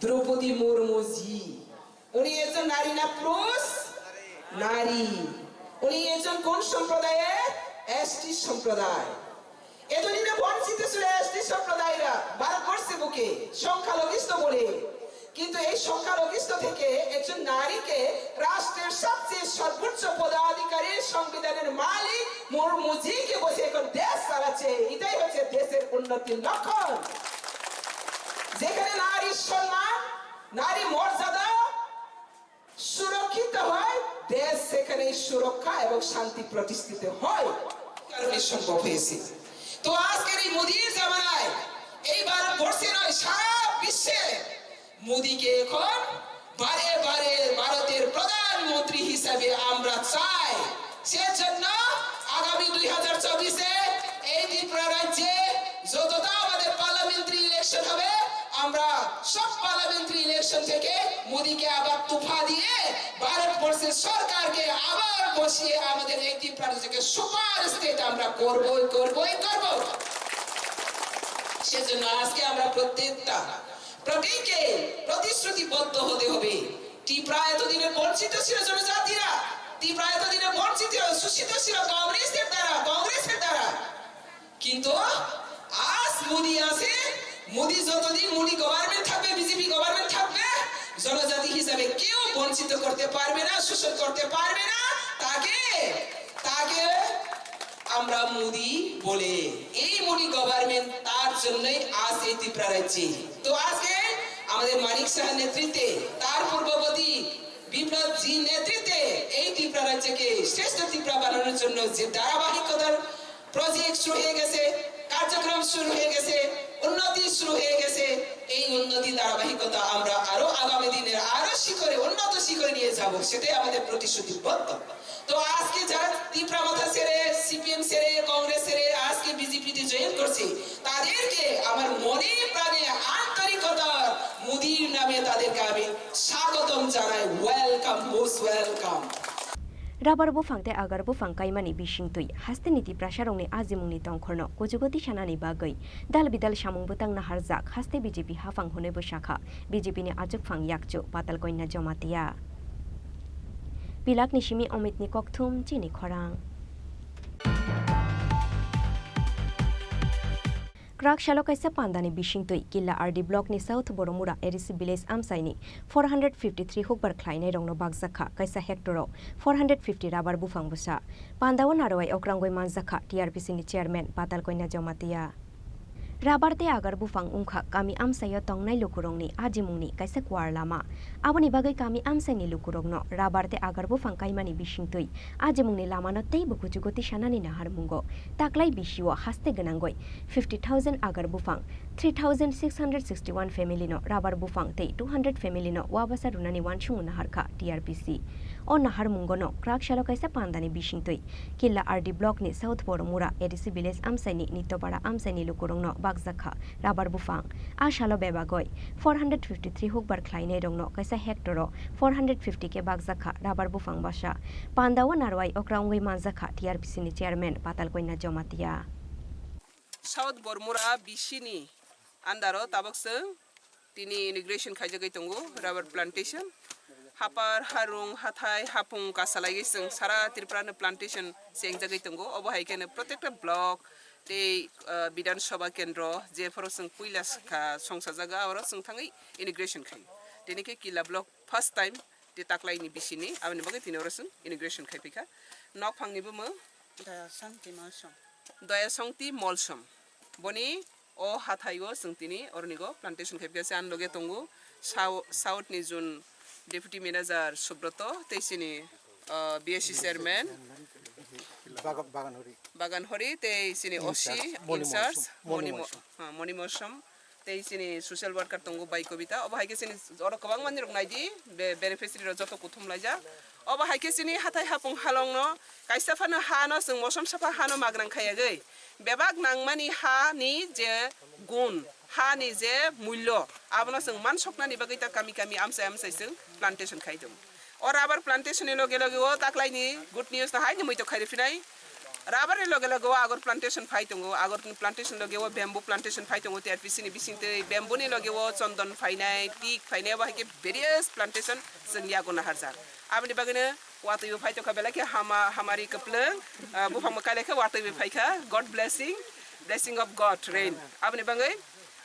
দ্রৌপদী মুর্মু জি। উনি একজন নারী না পুরুষ? নারী। উনি একজন কোন সম্প্রদায়ের? এসটি সম্প্রদায়। এতদিনে বঞ্চিত ছিল এসটি সম্প্রদায়রা ভারতবর্ষে বুকে। কিন্তু এই সংখ্যালঘিষ্ঠ থেকে একজন নারীকে রাষ্ট্রের সবচেয়ে সর্বোচ্চ পদাধিকারী, সংবিধানের মালিক, মোর মুজিকে বসে এখন দেশ চালাচ্ছে। এটাই হচ্ছে দেশের উন্নতির লক্ষণ। যেখানে নারীর সম্মান, নারী মর্যাদা সুরক্ষিত হয়, দেশ সেখানেই সুরক্ষা এবং শান্তি প্রতিষ্ঠিত হয়। কারণে সম্ভব হয়েছে। তো আজকের এই মোদির জামানায় এই ভারতবর্ষে নয়, সারা বিশ্বে মোদিকে এখন বারে বারে ভারতের প্রধানমন্ত্রী হিসাবে আমরা চাই। সেজন্য আগামী দুই হাজার চব্বিশে এই ত্রিপুরা রাজ্যে যতটা আমাদের পার্লামেন্টারি ইলেকশন হবে, আমরা সব পার্লামেন্টারি ইলেকশন থেকে মোদিকে আবার তুফা দিয়ে ভারতবর্ষের সরকারকে আবার বসিয়ে আমাদের এই ত্রিপুরা রাজ্যকে সুপার স্টেট আমরা করবই, করবই, করব। সেজন্য আজকে আমরা প্রত্যেকটা, প্রত্যেকে প্রতিশ্রুতিবদ্ধ হতে হবে। ত্রিপুরা এতদিনে বঞ্চিত ছিল জনজাতিরা, ত্রিপুরা এতদিনে বঞ্চিত, শোষিত ছিল কংগ্রেসের দ্বারা, কংগ্রেসের দ্বারা। কিন্তু আজ মোদি আছে, মোদি যতদিন মোদি গভর্নমেন্ট থাকবে, বিজেপি গভর্নমেন্ট থাকবে, জনজাতি হিসাবে কেউ বঞ্চিত করতে পারবে না, শোষণ করতে পারবে না। তাকে, তাকে আমরা মোদি বলে। এই মোদি গভর্নমেন্ট, তার জন্যই আজ এই ত্রিপুরা রাজ্যে। তো আজকে আমাদের মানিক সাহার নেতৃত্বে, তার পূর্ববর্তী বিপ্লব জি নেতৃত্বে এই ত্রিপুরা রাজ্যকে শ্রেষ্ঠ ত্রিপুরা বানানোর জন্য যে ধারাবাহিকতার প্রজেক্ট শুরু হয়ে গেছে, কার্যক্রম শুরু হয়ে গেছে, উন্নতি শুরু হয়ে গেছে। এই উন্নতি ধারাবাহিকতা আমরা আরো আগামী দিনে আরো শিখরে, উন্নত শিখরে নিয়ে যাব, সেটাই আমাদের প্রতিশ্রুতিবদ্ধ। তো আজকে যারা ত্রিপুরা মথা ছেড়ে, সিপিএম ছেড়ে, কংগ্রেস ছেড়ে আজকে বিজেপিতে জয়েন করছে, তাদেরকে আমার মনে প্রাণে আন্তরিকতার মোদির নামে তাদেরকে আমি স্বাগতম জানাই। Welcome, most welcome. Rabar buphang tei agar buphang kaimani bisingtwi hasteni Tiprasarokni ajimungni tongkhorno kuchugo tisanani bagwi dal bidal samung bwtang naharjak haste B J P haphang hwnwi bwsakha B J P ni achukphang yakchu Patalkoina Jomatia. Pilakni simi Omitni kokthum chini khorang. Kwrak salo kaisa pandani bisingtwi Killa R D block ni South Boromura A D C village amchaini four hundred fifty three hukbar khlainairokno bakjakha kaisa hectare-o four hundred fifty rabar buphang bwsa. Pandao narwai okrangwi manjakha T R P C ni chairman Patalkoina Jomatia. Rabar tei agar buphang wngkha kami amchaio tongnai lukurokni ajimungni kaisa kuar lama. Aboni bagwi kami amchaini lukurokno rabar tei agar buphang kaimani bisingtwi ajimungni lamano teibo kuchugo tisanani naharmungo taklai bisio haste gwnangwi fifty thousand agar buphang, three thousand six hundred sixty one family no rabar buphang tei two hundred family no wabasa rwnani uansukmung naharkha T R P C. O naharmungono kwrak salo kaisa pandani bisingtwi Killa R D block ni South Boromura A D C village amchaini Nitopara amchaini lukurokno bakjakha rabar buphang. A salo bebagoi four hundred fifty three hukbar khlainairokno kaisa hectare-o four hundred fifty khe bakjakha rabar buphang bwsa. Pandao narwai okra wngwi manjakha T R P C ni chairman Patalkoina Jomatia. South Bormura B C ni under o tabok chwng tini inauguration khaijagwi tongo rubber plantation. Hapar, harung, hathai, hapung kasalaiwi chwng sara Tripura no plantation chengjagwi tongo. Obo hai kheno protekta block tei, ah, Bidhan Sabha kendro jephoro chwng puila kha songsajago, aro chwng thangwi inauguration khaio. Tini khe Killa block first time tei taklaini bisini, aboni bagwi tini oro chwng inauguration khai phaikha. Nokphangni bumung Dayashanti Molsom. Dayashanti Molsom. Boni o hathaio chwng tini oronigo plantation khai phaikha. Se ani loge tongo Sau-, South ni Jun Deputy Manager Subroto tei chini, ah, B S C Chairman Bagan, Bagan Hori. Bagan Hori tei chini O C in charge Moni Molsom. Moni Mo-, ah, Moni Molsom. Tei chini social worker tongo bai Kobita. Obo hai khe chini oro kwbangma nirok naidi, be-, beneficiary rok joto kuthum laijak. Obo hai khe chini hathai hapung halongno kaisa phano hano chwng mosom sapha hano magrang khayagwi bebak nangmani hani je gun, hani je mullo, abono chwng mansoknani bagwi ta kami kami amchai amchai chwng plantation khai tongo. O rubber plantation ni loge loge o taklaini good news no hai ni muitok khai riphinai. Rubber ni loge loge o agar plantation phai tongo, agar plantation loge o bamboo plantation phai tongo, T R P C ni bising tei bamboo ni loge o chondon phainai, teak phainai, abo hai khe various plantation chwng yago naharjak. Aboni bagwino watwi bo phai tongkha belai khe hama, hamari kwplwng, ah, buphang bo kailai khe watwi bo phaikha, God blessing, blessing of God, rain. Aboni bagwi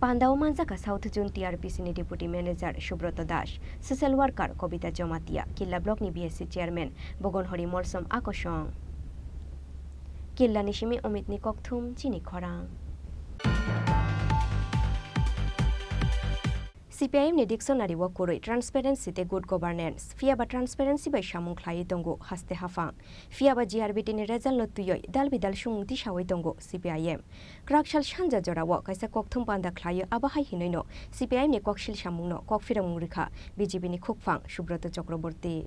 Pandao manjakha South Zone T R P C ni Deputy Manager Subroto Das, Social Worker Kobita Jomatia, Killa Block ni B S C Chairman Bogonhori Molsom Akosong. Killa ni simi Omit ni kokthum chini khorang. C P I M ni dictionary o kwrwi transparency tei good governance, phiya ba transparency bai samung khlaiwi tongo haste haphang, phiya ba G R B T ni result no twiwi dal bidal sumung tisawi tongo C P I M. Kwrak sal sanja jorao kaisa kokthum panda khlaiwi abo hai hinwi no C P I M ni koksil samung no kok phirokmung rwkha B J P ni khukphang Subroto Chakraborty.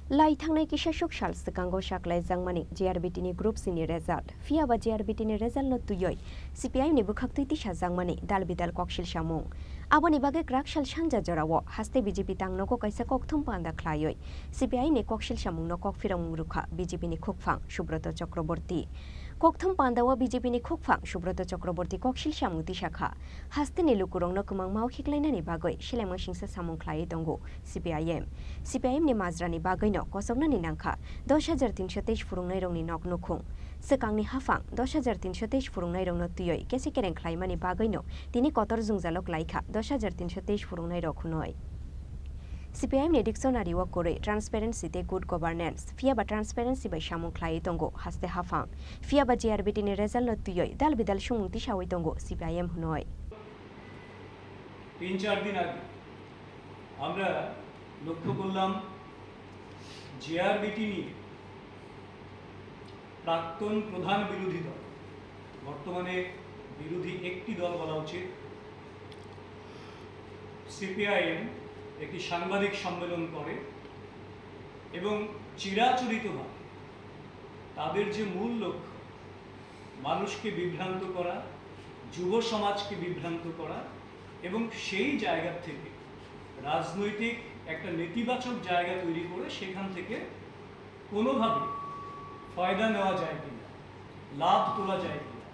Lai thangnai kisa suk sal swkango saklaijak mani G R B T ni Group C ni result, phiya ba G R B T ni result no twiwi C P I M ni bwkhak twi tisajakmani dal bidal koksil samung. Aboni bagwi kwrak sal sanja jorao haste B J P tangnogo kaisa kokthum panda khlaiwi C P I M ni koksil samung no kok phirokmung rwkha B J P ni khukphang Subroto Chakraborty. Kokthum pandao B J P ni khukphang Subroto Chakraborty koksil samung tisakha, hasteni lukurokno kwmangma o khiklainani bagwi selengma singsa samung khlaiwi tongo C P I M. C P I M ni majrani bagwino kosoknani nangkha dos hajar tinsho teis phwrwngnairokni nok nukhung. Swkangni haphang dos hajar tinsho teis phwrwngnairokno twiwi kese kereng khlaimani bagwino tini kotor jwngjalo klaikha dos hajar tinsho teis phwrwngnairok hwnwi. C P I M ni dictionary o kwrwi transparency tei good governance, phiya ba transparency bai samung khlaiwi tongo haste haphang, phiya ba G R B T ni result no twiwi dal bidal sumung tisawi tongo C P I M hwnwi. তিন চার দিন আগে আমরা লক্ষ্য করলাম জেআরবিটি নিয়ে প্রাক্তন প্রধান বিরোধী দল, বর্তমানে বিরোধী একটি দল বলা উচিত, সিপিআইএম একটি সাংবাদিক সম্মেলন করে এবং চিরাচরিতভাবে তাদের যে মূল লক্ষ্য, মানুষকে বিভ্রান্ত করা, যুব সমাজকে বিভ্রান্ত করা এবং সেই জায়গা থেকে রাজনৈতিক একটা নেতিবাচক জায়গা তৈরি করে সেখান থেকে কোনোভাবে ফায়দা নেওয়া যায় কিনা, লাভ তোলা যায় কিনা,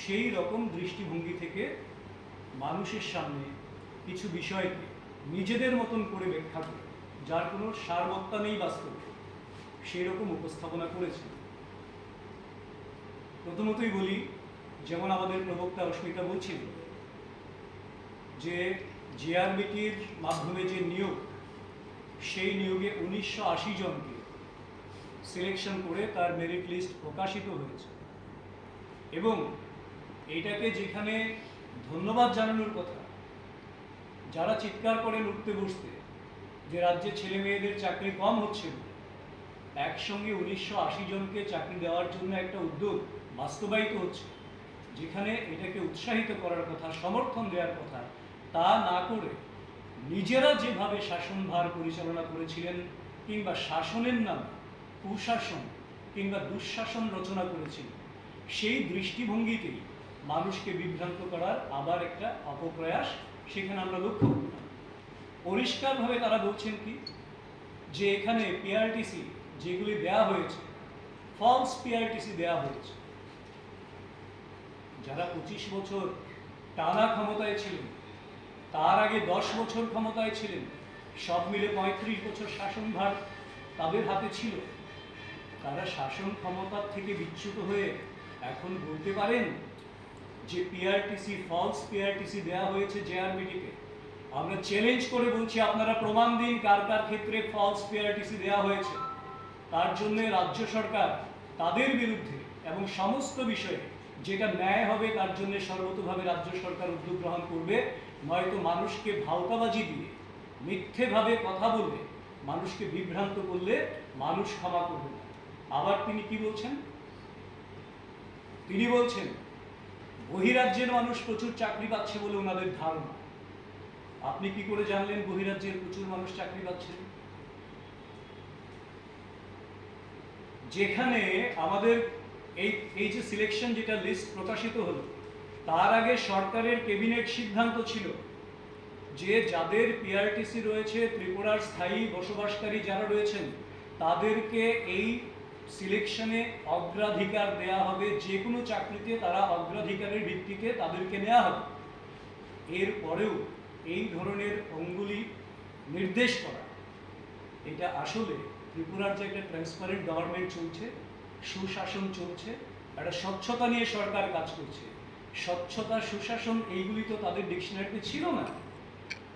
সেই রকম দৃষ্টিভঙ্গি থেকে মানুষের সামনে কিছু বিষয়কে নিজেদের মতন করে ব্যাখ্যা করে, যার কোনো সারবত্তা নেই বাস্তবে, সেই রকম উপস্থাপনা করেছে। প্রথমতই বলি, যেমন আমাদের প্রবক্তা অস্মিতা বলছিল যে জেআরবিটির মাধ্যমে যে নিয়োগ, সেই নিয়োগে উনিশশো আশি জনকে সিলেকশন করে তার মেরিট লিস্ট প্রকাশিত হয়েছে। এবং এটাকে যেখানে ধন্যবাদ জানানোর কথা, যারা চিৎকার করেন উঠতে বসতে যে রাজ্যে ছেলে মেয়েদের চাকরি কম হচ্ছে বলে, একসঙ্গে উনিশশো আশি জনকে চাকরি দেওয়ার জন্য একটা উদ্যোগ বাস্তবায়িত হচ্ছে, যেখানে এটাকে উৎসাহিত করার কথা, সমর্থন দেওয়ার কথা, তা না করে নিজেরা যেভাবে শাসনভার পরিচালনা করেছিলেন কিংবা শাসনের নামে কুশাসন কিংবা দুঃশাসন রচনা করেছিলেন, সেই দৃষ্টিভঙ্গিতেই মানুষকে বিভ্রান্ত করার আবার একটা অপপ্রয়াস সেখানে আমরা লক্ষ্য করলাম। পরিষ্কারভাবে তারা বলছেন কি, যে এখানে পিআরটিসি যেগুলি দেয়া হয়েছে, ফলস পিআরটিসি দেয়া হয়েছে। যারা পঁচিশ বছর টানা ক্ষমতায় ছিলেন, তার আগে দশ বছর ক্ষমতায় ছিলেন, সব মিলে পঁয়ত্রিশ বছর শাসনভার তাদের হাতে ছিল, তারা শাসন ক্ষমতা থেকে বিচ্যুত হয়ে এখন বলতে পারেন যে পিআরটিসি, ফলস পিআরটিসি দেওয়া হয়েছে জেআরবিটিকে? আমরা চ্যালেঞ্জ করে বলছি, আপনারা প্রমাণ দিন কার কার ক্ষেত্রে ফলস পিআরটিসি দেওয়া হয়েছে। তার জন্য রাজ্য সরকার তাদের বিরুদ্ধে এবং সমস্ত বিষয়ে যেটা ন্যায় হবে তার জন্য সর্বতোভাবে রাজ্য সরকার উদ্যোগ গ্রহণ করবে, নয়তো মানুষকে ভাওতাবাজি দিয়ে, মিথ্যেভাবে কথা বলে মানুষকে বিভ্রান্ত করলে মানুষ ক্ষমা করবে না। আবার তিনি কি বলছেন? তিনি বলছেন, বহিরাজ্যের মানুষ প্রচুর চাকরি পাচ্ছে বলে ওনাদের ধারণা। আপনি কি করে জানলেন বহিরাজ্যের প্রচুর মানুষ চাকরি পাচ্ছেন? যেখানে আমাদের এই, এই যে সিলেকশন, যেটা লিস্ট প্রকাশিত হলো, তার আগে সরকারের ক্যাবিনেট সিদ্ধান্ত ছিল যে যাদের পিআরটিসি রয়েছে, ত্রিপুরার স্থায়ী বসবাসকারী যারা রয়েছেন, তাদেরকে এই সিলেকশনে অগ্রাধিকার দেয়া হবে, যে কোনো চাকরিতে তারা অগ্রাধিকারের ভিত্তিতে তাদেরকে নেওয়া হবে। এরপরেও এই ধরনের অঙ্গুলি নির্দেশ করা, এটা আসলে ত্রিপুরার যে একটা ট্রান্সপারেন্ট গভর্নমেন্ট চলছে, সুশাসন চলছে, একটা স্বচ্ছতা নিয়ে সরকার কাজ করছে, স্বচ্ছতা, সুশাসন, এইগুলি তো তাদের ডিকশনারিতে ছিল না।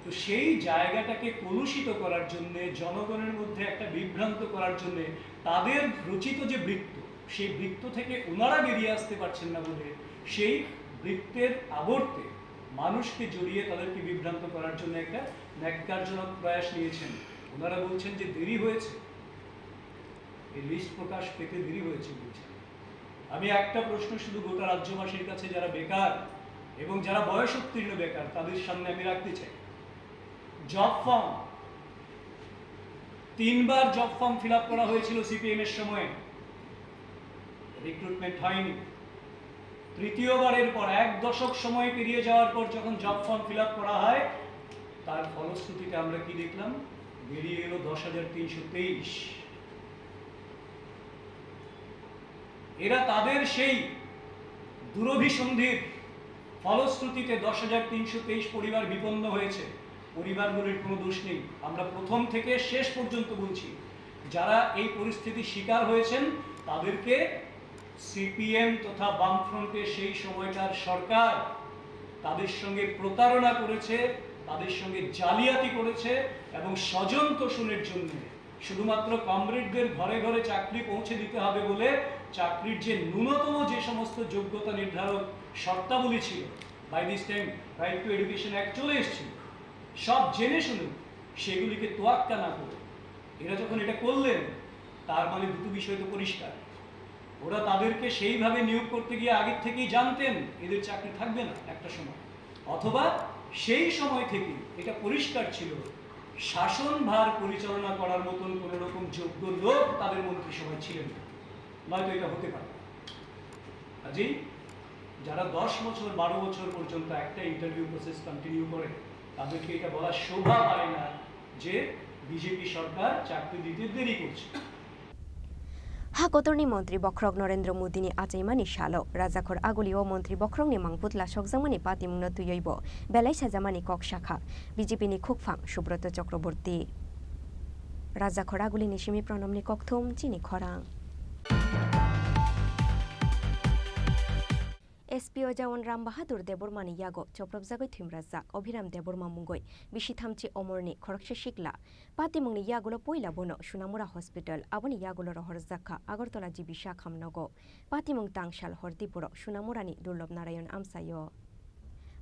তো সেই জায়গাটাকে কলুষিত করার জন্যে, জনগণের মধ্যে একটা বিভ্রান্ত করার জন্যে, তাদের রচিত যে বৃত্ত, সেই বৃত্ত থেকে ওনারা বেরিয়ে আসতে পারছেন না বলে সেই বৃত্তের আবর্তে মানুষকে জড়িয়ে তাদেরকে বিভ্রান্ত করার জন্য একটা ন্যাক্কারজনক প্রয়াস নিয়েছেন। ওনারা বলছেন যে দেরি হয়েছে, এই লিস্ট প্রকাশ পেতে দেরি হয়েছে বলছেন। আমি একটা প্রশ্ন শুধু গোটা রাজ্যবাসীর কাছে, যারা বেকার এবং যারা বয়স উত্তীর্ণ বেকার, তাদের সামনে আমি রাখতে চাই। জব ফর্ম, তিনবার জব ফর্ম ফিল আপ করা হয়েছিল সিপিএম এর সময়, রিক্রুটমেন্ট হয়নি। তৃতীয়বারের পর, এক দশক সময় পেরিয়ে যাওয়ার পর যখন জব ফর্ম ফিল আপ করা হয়, তার ফলশ্রুতিতে আমরা কি দেখলাম? বেরিয়ে এলো দশ হাজার তিনশো তেইশ। এরা তাদের সেই দুরভিসন্ধির ফলশ্রুতিতে দশ হাজার তিনশো তেইশ পরিবার বিপন্ন হয়েছে। পরিবারগুলির কোনো দোষ নেই। আমরা প্রথম থেকে শেষ পর্যন্ত বলছি, যারা এই পরিস্থিতির শিকার হয়েছেন, তাদেরকে সিপিএম তথা বামফ্রন্টের সেই সময়কার সরকার তাদের সঙ্গে প্রতারণা করেছে, তাদের সঙ্গে জালিয়াতি করেছে এবং স্বজন তোষণের জন্য শুধুমাত্র কমরেডদের ঘরে ঘরে চাকরি পৌঁছে দিতে হবে বলে চাকরির যে ন্যূনতম যে সমস্ত যোগ্যতা নির্ধারক শর্তাবলী ছিল, by this time Right to Education Act চলে এসেছিল, সব জেনে শুনে সেগুলিকে তোয়াক্কা না করে এরা যখন এটা করলেন, তার মানে দুটো বিষয় তো পরিষ্কার। ওরা তাদেরকে সেইভাবে নিয়োগ করতে গিয়ে আগের থেকেই জানতেন এদের চাকরি থাকবে না একটা সময়, অথবা সেই সময় থেকে এটা পরিষ্কার ছিল শাসনভার পরিচালনা করার মতন কোনো রকম যোগ্য লোক তাদের মন্ত্রিসভায় ছিলেন না, নয়তো এটা হতে পারে না। কাজেই যারা দশ বছর, বারো বছর পর্যন্ত একটা ইন্টারভিউ প্রসেস কন্টিনিউ করে, তাদেরকে এটা বলা শোভা পায় না যে বিজেপি সরকার চাকরি দিতে দেরি করছে। Ha kotorni montri bokhorok Narendra Modini achaimani salo Rajakhor Agulio montri bokhorokni mangputla sokjakmani patimungno twiwi bo belai sajamani kok sakha B J P ni khukphang Subroto Chakraborty. Rajakhor Agulini simi Pranamni kokthum chini khorang. S P O Jawan Ram Bahadur Debbarmani yago chopropjagwi thwimrajak Abhiram Debbarma mungwi bisi thamchi omorni khoroksa sikla. Patimungni yagulo poila bono Sunamura Hospital, aboni yagulo rohorjak kha Agartala G B Shakham nogo. Patimung tangsal hor diporo Sunamurani Durlob Narayan amchaio.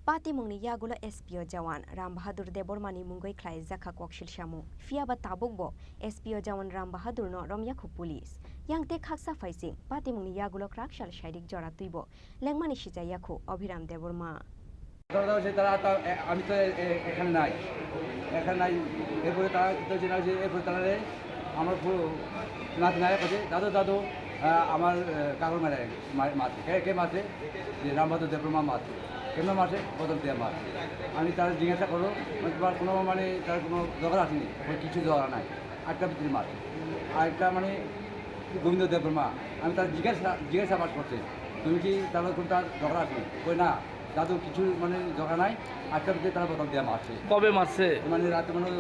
Patimungni yagulo S P O jawan Ram Bahadur Debbarmani mungwi khlaijak kha koksil samung. Phiya ba tabukbo S P O jawan Ram Bahadurno romya kho police. Yang tei khaksa phaising patimungni yagulo kwrak sal sairik jora twibo lengmani sichaya kho Abhiram Debbarma. ধরো, ধরো, সে তারা তো, এ, আমি তো এ, এ, এখানে নাই, এখানে নাই। এরপরে তারা তো জেনে আসে, এরপরে তারা রে, আমার পুরো নাতি নায়ক আছে, "দাদু, দাদু, আহ, আমার, আহ, কাকুর মারে মা-, মারছে।" "কে, কে মারছে?" "যে রামবাহাদুর দেববর্মা মারছে।" "কেন মারছে?" "বোতল দিয়ে মারছে।" আমি তারা জিজ্ঞাসা করলো, মানে, "তোমার কোনো, মানে, তার কোনো ঝগড়া আসেনি?" "ওই কিছু ঝগড়া নাই।" আরেকটা ভিতরে মাছ। আরেকটা মানে গোবিন্দ দেববর্মা। আমি তার জিজ্ঞাসা, জিজ্ঞাসাবাদ করছি, "তুমি কি তাহলে কোনটা ঝগড়া আছে?" কই, "না, দাদু, কিছু মানে ঝগড়া নাই।" আরেকটা ভিতরে তারা বোতল দিয়ে মারছে। কবে মারছে? মানে রাতে মানে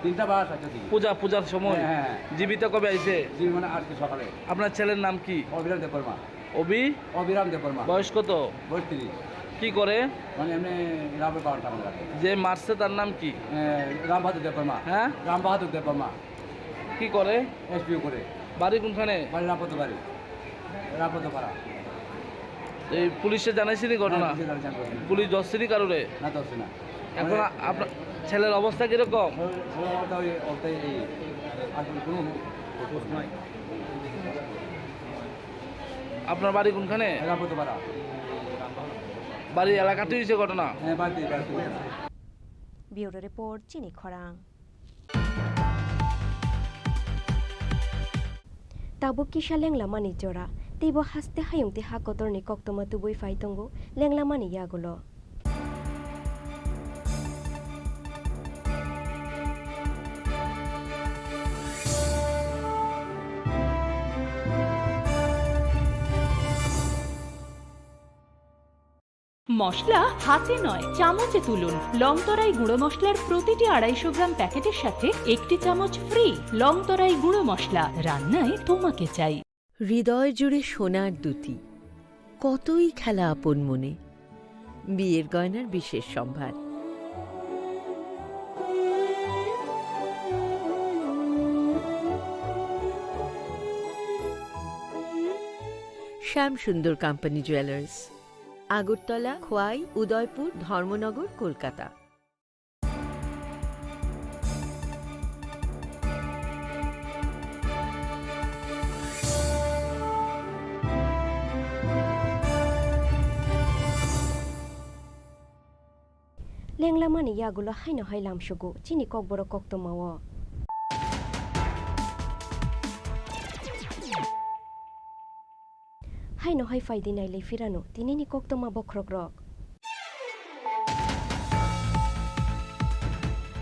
তিনটা বা সাতটার দিকে। পূজা, পূজার সময়? হ্যাঁ, হ্যাঁ, হ্যাঁ। জীবিত কবে আইছে? জি, মানে আজকে সকালে। আপনার ছেলের নাম কি? অভিরাম দেববর্মা। অভি? অভিরাম দেববর্মা। বয়স কত? বয়স তিরিশ। কি করে? মানে এমনি রাবার বাগান টাগান করে। যে মারছে তার নাম কি? এ, রামবাহাদুর দেববর্মা। হ্যাঁ? রামবাহাদুর দেববর্মা। কি করে? এসপিও করে। বাড়ি কোনখানে? বাড়ি রামপত্র বাড়ি। রামপত্র পাড়া। এই পুলিশে জানাইছিনি ঘটনা? হ্যাঁ, পুলিশে জানাইছে ঘটনা। পুলিশ ধরছেনি কারোরে? না, ধরছে না। এখন মানে আ-, আপনার ছেলের অবস্থা কিরকম? ছেলের, ছেলের অবস্থা ওই অবস্থায় এই, আর কোনো হুঁশ নাই। আপনার বাড়ি কোনখানে? রামপত্র পাড়া। বাড়ির এলাকাতেই হয়েছে ঘটনা? হ্যাঁ, বাড়িতে, বাড়িতে। Bureau report, Chini Khorang. Tabuk kisa lenglamani jora, teibo haste hayung tei ha kotorni koktwma tubui phai tongo lenglamani yagulo. মশলা হাতে নয়, চামচে তুলুন। লং তরাই গুঁড়ো মশলার প্রতিটি আড়াইশো গ্রাম প্যাকেটের সাথে একটি চামচ ফ্রি। লং তরাই গুঁড়ো মশলা, রান্নায় তোমাকে চাই। হৃদয় জুড়ে সোনার দ্যুতি, কতই খেলা আপন মনে। বিয়ের গয়নার বিশেষ সম্ভার। শ্যাম সুন্দর কোম্পানি জুয়েলার্স। আগরতলা, খোয়াই, উদয়পুর, ধর্মনগর, Kolkata. Lenglamani yagulo haino hai lamsugo chini kokborok koktwmao. Haino hai phai di nailai phirano tinini koktwma bokhrokrok.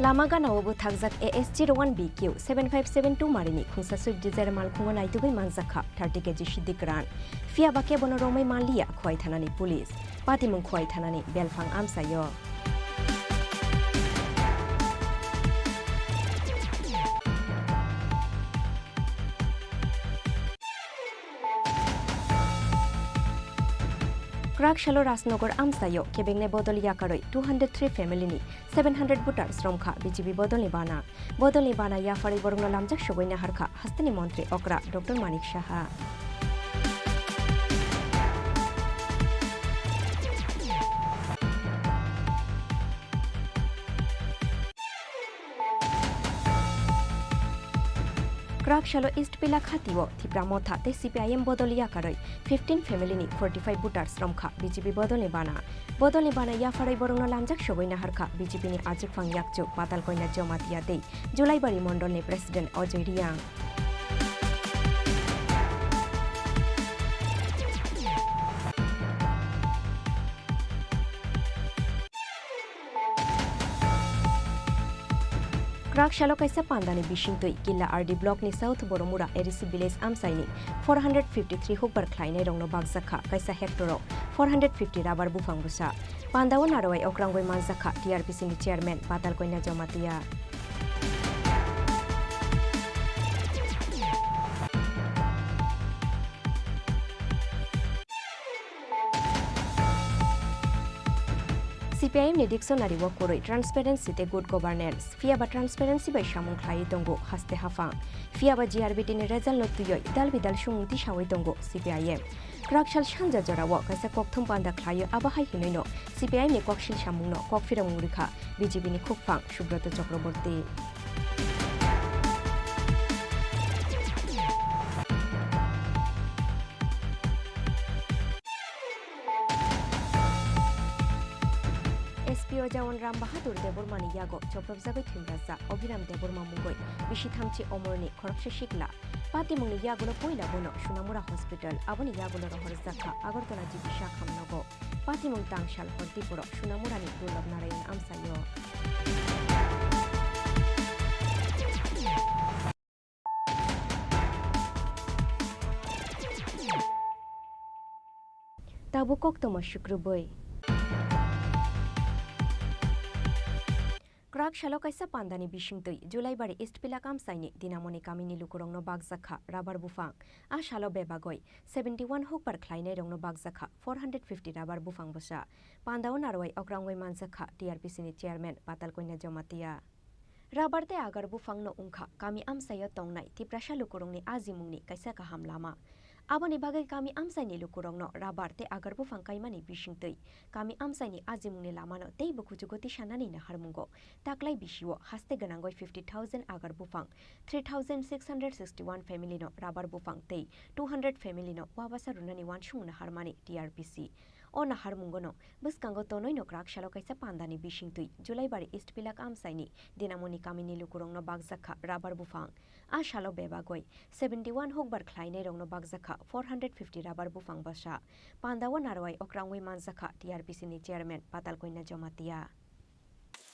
Lama ganao bwthakjak A S zero one B Q seven five seven two marini khungsa Swift Dzire malkhungo naitugwi manjakha thirty K G sidik kwran. Phiya ba kebono romwi manliya Khowai thanani police. Patimung Khowai thanani belphang amchaio. Kwrak salo Rajnagar amchaio kebengni bodol yakarwi two hundred three family ni seven hundred voters romkha B J P bodolni bana. Bodolni bana yapharwi borokno lamjak sogwi naharkha hasteni montri okra Doctor Manik Saha. Kwrak salo East Pelakhati o Tipra Motha tei C P I M bodol yakarwi fifteen family ni forty five voters romkha B J P bodolni bana. Bodolni bana yapharwi borokno lamjak sogwi naharkha B J P ni achukphang yakchu Patalkoina Jamatia tei Julaibari mondolni president Ajoy Reang. Kwrak salo kaisa pandani bisingtwi Killa R D block ni South Boromura A D C village amchaini four hundred fifty three hukbar khlainairokno bakjakha kaisa hectare o four hundred fifty rubber buphang bwsa. Pandao narwai okrangwi manjakha T R P C ni chairman Patalkoina Jamatia. C P I M ni dictionary o kwrwi transparency tei good governance, phiya ba transparency bai samung khlaiwi tongo haste haphang, phiya ba G R B T ni result no twiwi dal bidal sumung tisawi tongo C P I M. Kwrak sal sanja jorao kaisa kokthum panda khlaio, abo hai hwnwino C P I M ni koksil samungno kok phirogmung rwkha B J P ni khukphang Subrata Chakraborty. S P O Jawan Ram Bahadur Debbarmani yago chopropjagwi thwimrajak Abhiram Debbarma mungwi bisi thamchi omorni khoroksa sikla. Patimungni yagulo puila bono Sunamura Hospital, aboni yagulo rohorjakha Agartala G B Shakham nogo. Patimung tangsal hor diporo Sunamurani Durlab Narayan amchaio. Tabuk koktwma sukrubwi. Kwrak salo kaisa pandani bisingtwi Julaibari East Pilak amchaini Dinamoni kamini lukurokno bakjakha rubber buphang. A salo bebagwi seventy one hukbar khlainairokno bakjakha four hundred fifty rubber buphang bwsa. Pandao narwai okrangwi manjakha T R P C ni chairman Patal Koina Jamatia. Rubber tei agar buphangno wngkha kami amchaio tongnai Tiprasa lukurokni ajimungni kaisa kaham lama. Aboni bagwi kami amchaini lukurokno rubber tei agar buphang kaimani bisingtwi kami amchaini ajimungni lamano teibo kuchugo tisanani naharmungo taklai bisio haste gwnangwi fifty thousand agar buphang, three thousand six hundred sixty one family no rubber buphang tei two hundred family no wabasa rwnani wansukmung naharmani T R P C. O naharmungono bwskango tonoino kwrak salo kaisa pandani bisingtwi Julaibari East Pilak amchaini Dinamoni kamini lukurokno bakjakha rubber buphang. A salo bebagwi seventy one hukbar khlainairokno bakjakha four hundred fifty rubber buphang bwsa. Pandao narwai okrangwi manjakha T R P C ni chairman Patal Koina Jamatia.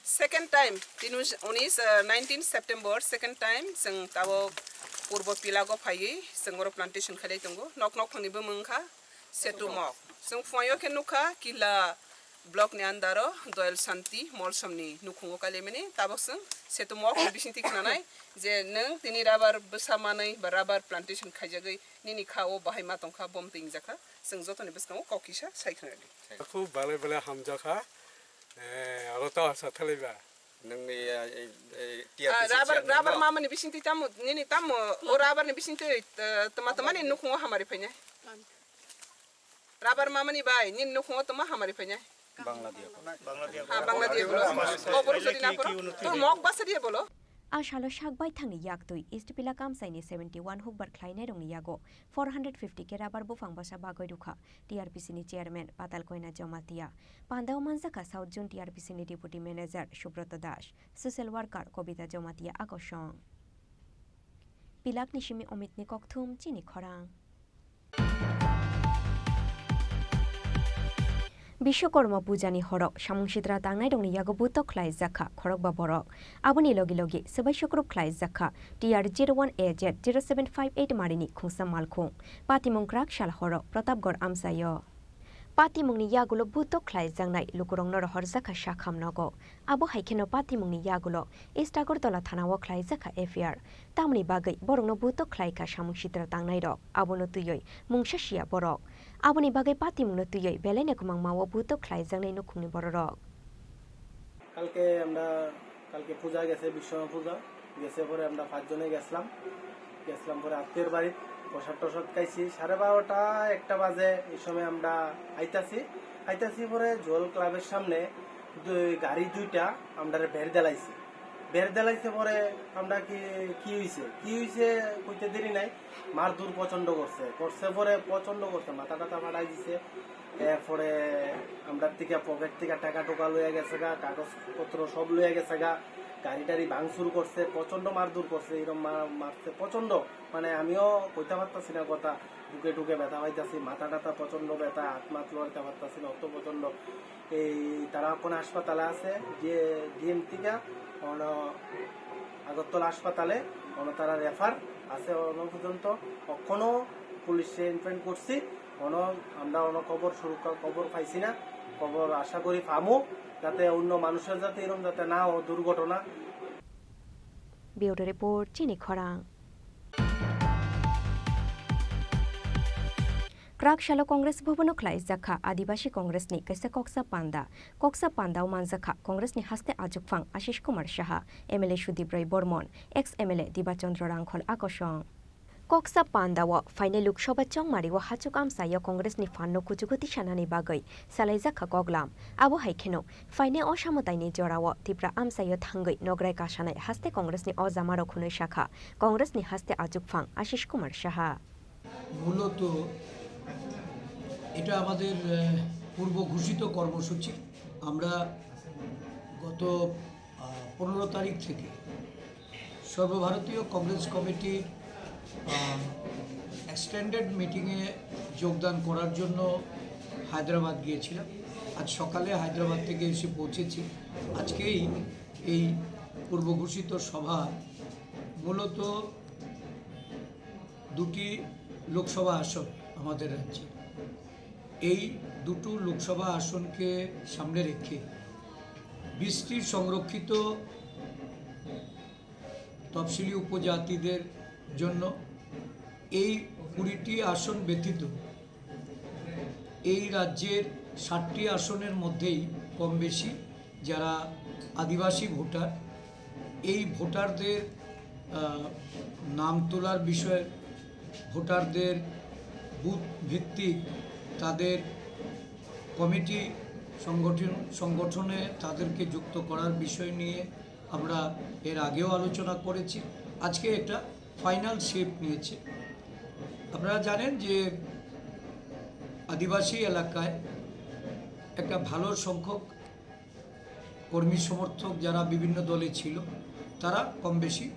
Second time, tini unis, uh, nineteen September, second time, chwng tabuk Purbo Pilago phaiwi chwng oro plantation khailai tongo. Nok nok phangni bwmwng wngkha Setu Mok. Chwng phuaio khe nukha Kila block ni under o Doyal Santi Molsomni nukhungo kailaimani. Tabuk chwng Setu Mok ni bisingtwi khnanai je nwng tini rubber bwsa manwi ba rubber plantation khaijagwi nini kha o bahai ma tongkha, bom twi wngjakha. Chwng jotoni bwskango kok kisa sai khna di. Khub belai belai hamjakha. Eh, aro to asa thalaiba. Nungni, eh, eh, eh, Ah, T R P C rubber, chairman rubber no? Mamani bisingtwi tamo, nini tamo, o rubber ni bisingtwi, eh, tama tama ni nukhungo hamari phainai. Rubber mamani bai, nini nukhungo tama hamari phainai. Bangladesh. Ha, Bangladesh bolo. Kobor sori na poro. To mok basa dia bolo. A salo sak baithangni yaktwi East Pilak amchaini seventy one hukbar khlainairokni yago four hundred fifty khe rubber buphang bwsa bagwi rwkha T R P C ni chairman Patal Koina Jamatia. Pandao manjakha South Zone T R P C ni deputy manager Subrata Das, social worker Kobita Jamatia akosong. Pilakni simi Omitni kokthum chini khorang. Biswakorma pujani horok samung sitra tangnairokni yago butok khlaijakha khorokba borok. Aboni logi logi swbai sukrup khlaijakha T R zero one A Z zero seven five eight marini khungsa malkhung. Patimung kwrak sal horo Pratapgarh amchaio. Patimungni yagulo butok khlaijaknai lukurokno rohorjakha Shakham nogo. Abo hai kheno patimungni yagulo East Agartala thanao khlaijakha F I R. Tamoni bagwi borokno butok khlaikha samung sitra tangnairok. Abono twiwi mungsa siya borok. Aboni bagwi patimungno twiwi belaino kwmangmao butok khlaijaknai nukhungni bororok. কালকে আমরা, কালকে পূজা গেছে, বিশ্বকর্মা পূজা গেছে, পরে আমরা পাঁচজনে গেছিলাম, গেছিলাম পরে আত্মীয়র বাড়ি, প্রসাদ টসাদ খাইছি। সাড়ে বারোটা, একটা বাজে, এই সময় আমরা আইতাছি, আইতাছি পরে জুয়েল ক্লাবের সামনে দুই, গাড়ি দুইটা আমরা বের দিলাইছি। বের দিলাইছে পরে আমরা কি, কি হইছে, কি হইছে কইতে দেরি নাই, মারধর প্রচণ্ড করছে, করছে পরে প্রচণ্ড করছে, মাথা টাথা ফাটাই দিছে। এরপরে আমরা থেকে পকেট থেকে টাকা টোকা লইয়া গেছে গা, কাগজপত্র সব লইয়া গেছে গা, গাড়ি টাড়ি ভাঙচুর করছে, প্রচণ্ড মারধর করছে, এরকম মা-, মারছে প্রচণ্ড। মানে আমিও কইতে পারতাছি না কথা, বুকে টুকে ব্যথা পাইতাছি, মাথা টাথা প্রচণ্ড ব্যথা, হাত মাত লড়তে পারতাছি না, অত প্রচণ্ড। এই তারা এখন হাসপাতালে আছে, যে ডিএম থেকে অন-, আগরতলা হাসপাতালে অন তারা রেফার আছে অন পর্যন্ত। এখনো পুলিশে ইনফর্ম করছি, অন আমরা অন খবর শুরু ক-, খবর পাইছি না, খবর আশা করি পামু, যাতে অন্য মানুষের যাতে এরকম যাতে না হয় দুর্ঘটনা। Bureau report, chini khorang. Kwrak salo Congress Bhavan-o khlaijakha Adibasi Congress ni kaisa koksa panda. Koksa panda-o manjakha Congress ni haste achukphang Ashish Kumar Saha, M L A Sudip Roy Bormon, ex M L A Diba Chandra Rangkhol akosong. Koksa Pandao phainai Lok Sabha chongmario hachuk amchaio Congress ni phanno kuchugo tisanani bagwi salaijakha koklam. Abo hai kheno phainai o samwtaini jorao Tipra amchaio thangwi nograi kasanai haste Congress ni o jamarok hwnwi sakha Congress ni haste achukphang Ashish Kumar Saha. মূলত এটা আমাদের, আহ, পূর্ব ঘোষিত কর্মসূচি। আমরা গত, আহ, পনেরো তারিখ থেকে সর্বভারতীয় কংগ্রেস কমিটির, আহ, এক্সটেন্ডেড মিটিংয়ে যোগদান করার জন্য হায়দ্রাবাদ গিয়েছিলাম। আজ সকালে হায়দ্রাবাদ থেকে এসে পৌঁছেছি। আজকেই এই পূর্ব ঘোষিত সভা মূলত দুটি লোকসভা আসন আমাদের রাজ্যে। এই দুটো লোকসভা আসনকে সামনে রেখে বিশটি সংরক্ষিত তফসিলি উপজাতিদের জন্য এই কুড়িটি আসন ব্যতীত এই রাজ্যের ষাটটি আসনের মধ্যেই কম বেশি যারা আদিবাসী ভোটার, এই ভোটারদের, আহ, নাম তোলার বিষয়ে, ভোটারদের বুথ ভিত্তিক তাদের কমিটি সংগঠন, সংগঠনে তাদেরকে যুক্ত করার বিষয় নিয়ে আমরা এর আগেও আলোচনা করেছি। আজকে একটা ফাইনাল শেপ নিয়েছে। আপনারা জানেন যে আদিবাসী এলাকায় একটা ভালো সংখ্যক কর্মী সমর্থক যারা বিভিন্ন দলে ছিল, তারা কম বেশি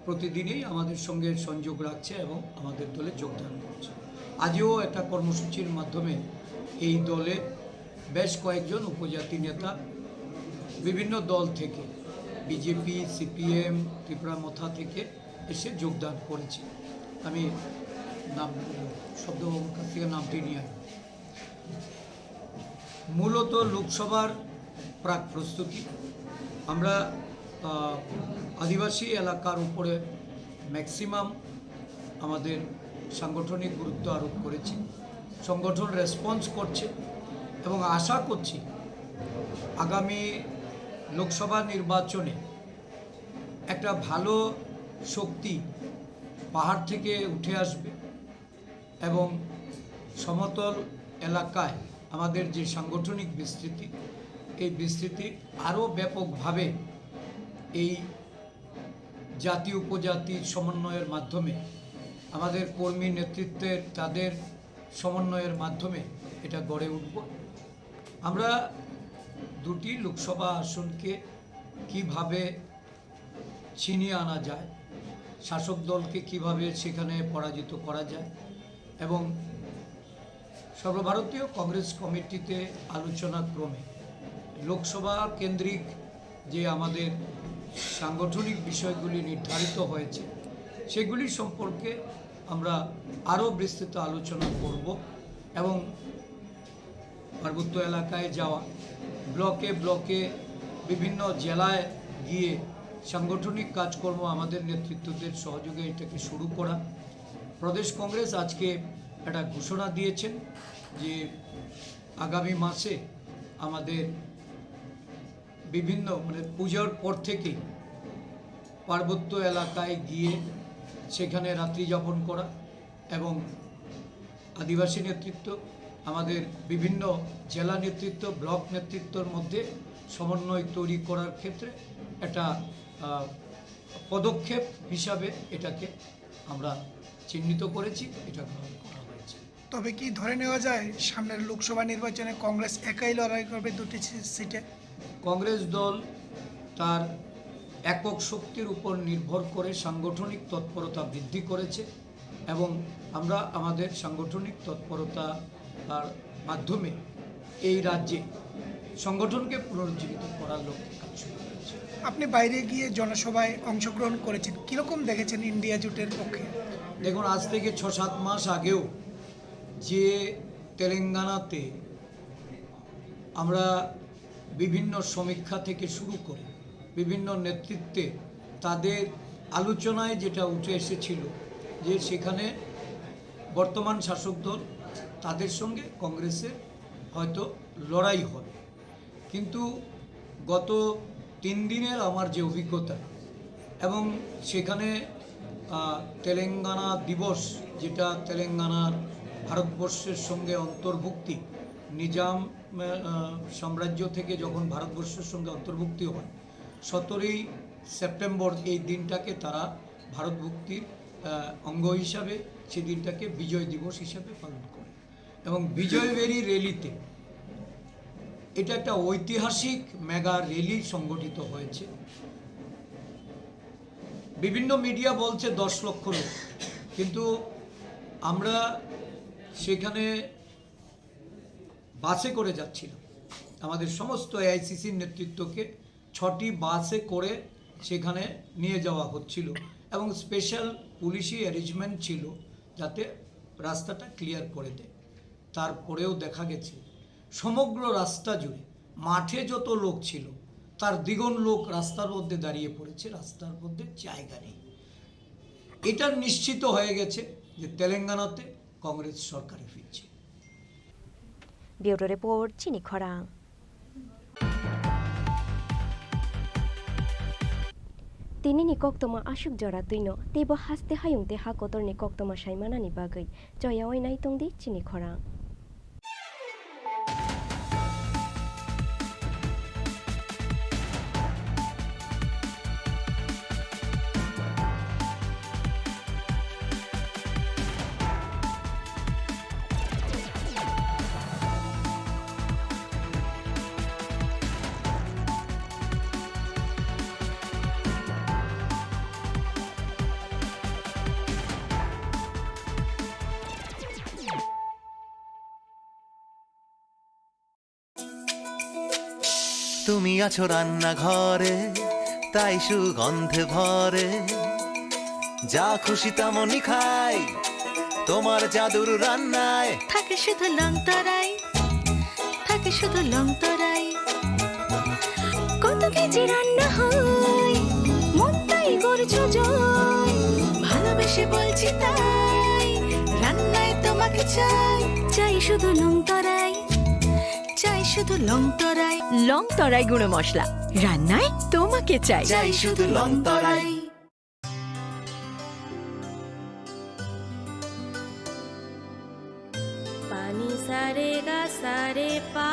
প্রতিদিনই আমাদের সঙ্গে সংযোগ রাখছে এবং আমাদের দলে যোগদান করছে। আজও একটা কর্মসূচির মাধ্যমে এই দলে বেশ কয়েকজন উপজাতি নেতা বিভিন্ন দল থেকে, বিজেপি, সিপিএম, ত্রিপুরা মথা থেকে এসে যোগদান করেছে। আমি নাম, শব্দবাবুর কাছ থেকে নামটি নিয়ে আসবো। মূলত লোকসভার প্রাক প্রস্তুতি। আমরা, আহ, আদিবাসী এলাকার উপরে ম্যাক্সিমাম আমাদের সাংগঠনিক গুরুত্ব আরোপ করেছি। সংগঠন রেসপন্স করছে এবং আশা করছি আগামী লোকসভা নির্বাচনে একটা ভালো শক্তি পাহাড় থেকে উঠে আসবে এবং সমতল এলাকায় আমাদের যে সাংগঠনিক বিস্তৃতি, এই বিস্তৃতি আরও ব্যাপকভাবে এই জাতি উপজাতি সমন্বয়ের মাধ্যমে, আমাদের কর্মী নেতৃত্বের তাদের সমন্বয়ের মাধ্যমে এটা গড়ে উঠব। আমরা দুটি লোকসভা আসনকে কিভাবে ছিনিয়ে আনা যায়, শাসক দলকে কিভাবে সেখানে পরাজিত করা যায় এবং সর্বভারতীয় কংগ্রেস কমিটিতে আলোচনা ক্রমে লোকসভা কেন্দ্রিক যে আমাদের সাংগঠনিক বিষয়গুলি নির্ধারিত হয়েছে, সেগুলি সম্পর্কে আমরা আরও বিস্তৃত আলোচনা করব এবং পার্বত্য এলাকায় যাওয়া, ব্লকে ব্লকে বিভিন্ন জেলায় গিয়ে সাংগঠনিক কাজকর্ম আমাদের নেতৃত্বদের সহযোগে এটাকে শুরু করা। প্রদেশ কংগ্রেস আজকে একটা ঘোষণা দিয়েছেন যে আগামী মাসে আমাদের বিভিন্ন, মানে, পুজোর পর থেকেই পার্বত্য এলাকায় গিয়ে সেখানে রাত্রি যাপন করা এবং আদিবাসী নেতৃত্ব, আমাদের বিভিন্ন জেলা নেতৃত্ব, ব্লক নেতৃত্বর মধ্যে সমন্বয় তৈরি করার ক্ষেত্রে একটা, আহ, পদক্ষেপ হিসাবে এটাকে আমরা চিহ্নিত করেছি, এটা গ্রহণ করা হয়েছে। তবে কি ধরে নেওয়া যায় সামনের লোকসভা নির্বাচনে কংগ্রেস একাই লড়াই করবে দুটি সি-, সিটে? কংগ্রেস দল তার একক শক্তির উপর নির্ভর করে সাংগঠনিক তৎপরতা বৃদ্ধি করেছে এবং আমরা আমাদের সাংগঠনিক তৎপরতার মাধ্যমে এই রাজ্যে সংগঠনকে পুনরুজ্জীবিত করার লক্ষ্যে কাজ শুরু করেছি। আপনি বাইরে গিয়ে জনসভায় অংশগ্রহণ করেছেন, কিরকম দেখেছেন ইন্ডিয়া জোটের পক্ষে? দেখুন, আজ থেকে ছ সাত মাস আগেও যে তেলেঙ্গানাতে আমরা বিভিন্ন সমীক্ষা থেকে শুরু করে বিভিন্ন নেতৃত্বে তাদের আলোচনায় যেটা উঠে এসেছিল যে সেখানে বর্তমান শাসক দল, তাদের সঙ্গে কংগ্রেসের হয়তো লড়াই হবে। কিন্তু গত তিন দিনের আমার যে অভিজ্ঞতা এবং সেখানে আহ, তেলেঙ্গানা দিবস, যেটা তেলেঙ্গানার ভারতবর্ষের সঙ্গে অন্তর্ভুক্তি, নিজাম, আহ, সাম্রাজ্য থেকে যখন ভারতবর্ষের সঙ্গে অন্তর্ভুক্তি হয়, সতেরোই সেপ্টেম্বর এই দিনটাকে তারা ভারতভুক্তির, আহ, অঙ্গ হিসাবে, সেই দিনটাকে বিজয় দিবস হিসাবে পালন করে। এবং বিজয় ভেরি র্যালিতে, এটা একটা ঐতিহাসিক মেগা র্যালি সংগঠিত হয়েছে। বিভিন্ন মিডিয়া বলছে দশ লক্ষ লোক, কিন্তু আমরা সেখানে বাসে করে যাচ্ছিলাম। আমাদের সমস্ত এআইসিসির নেতৃত্বকে ছটি বাসে করে সেখানে নিয়ে যাওয়া হচ্ছিল এবং স্পেশাল পুলিশি অ্যারেঞ্জমেন্ট ছিল যাতে রাস্তাটা ক্লিয়ার করে দেয়। তারপরেও দেখা গেছে সমগ্র রাস্তা জুড়ে মাঠে যত লোক ছিল, তার দ্বিগুণ লোক রাস্তার মধ্যে দাঁড়িয়ে পড়েছে, রাস্তার মধ্যে জায়গা নেই। এটা নিশ্চিত হয়ে গেছে যে তেলেঙ্গানাতে কংগ্রেস সরকারে ফিরছে। Bureau Report, Chini Khorang. Tini ni koktoma aswk jora twino, teibo haste hayung tei ha kotor ni koktoma saimanani bagwi choyaui nai tongdi chini khorang. তুমি আছো রান্নাঘরে, তাই সুগন্ধে ভরে। যা খুশি তেমনই খাই, তোমার জাদুর রান্নায়। থাকে শুধু লং তরাই, থাকে শুধু লং তরাই। কত কেজি রান্না হয়, মনটাই করছো জয়। ভালোবেসে বলছি তাই, রান্নায় তোমাকে চাই। চাই শুধু লং তরাই, চাই শুধু লং তরাই। লং তরাই গুঁড়ো মশলা, রান্নায় তোমাকে চাই। চাই শুধু লং তরাই। পানি সারে গা সারে পা।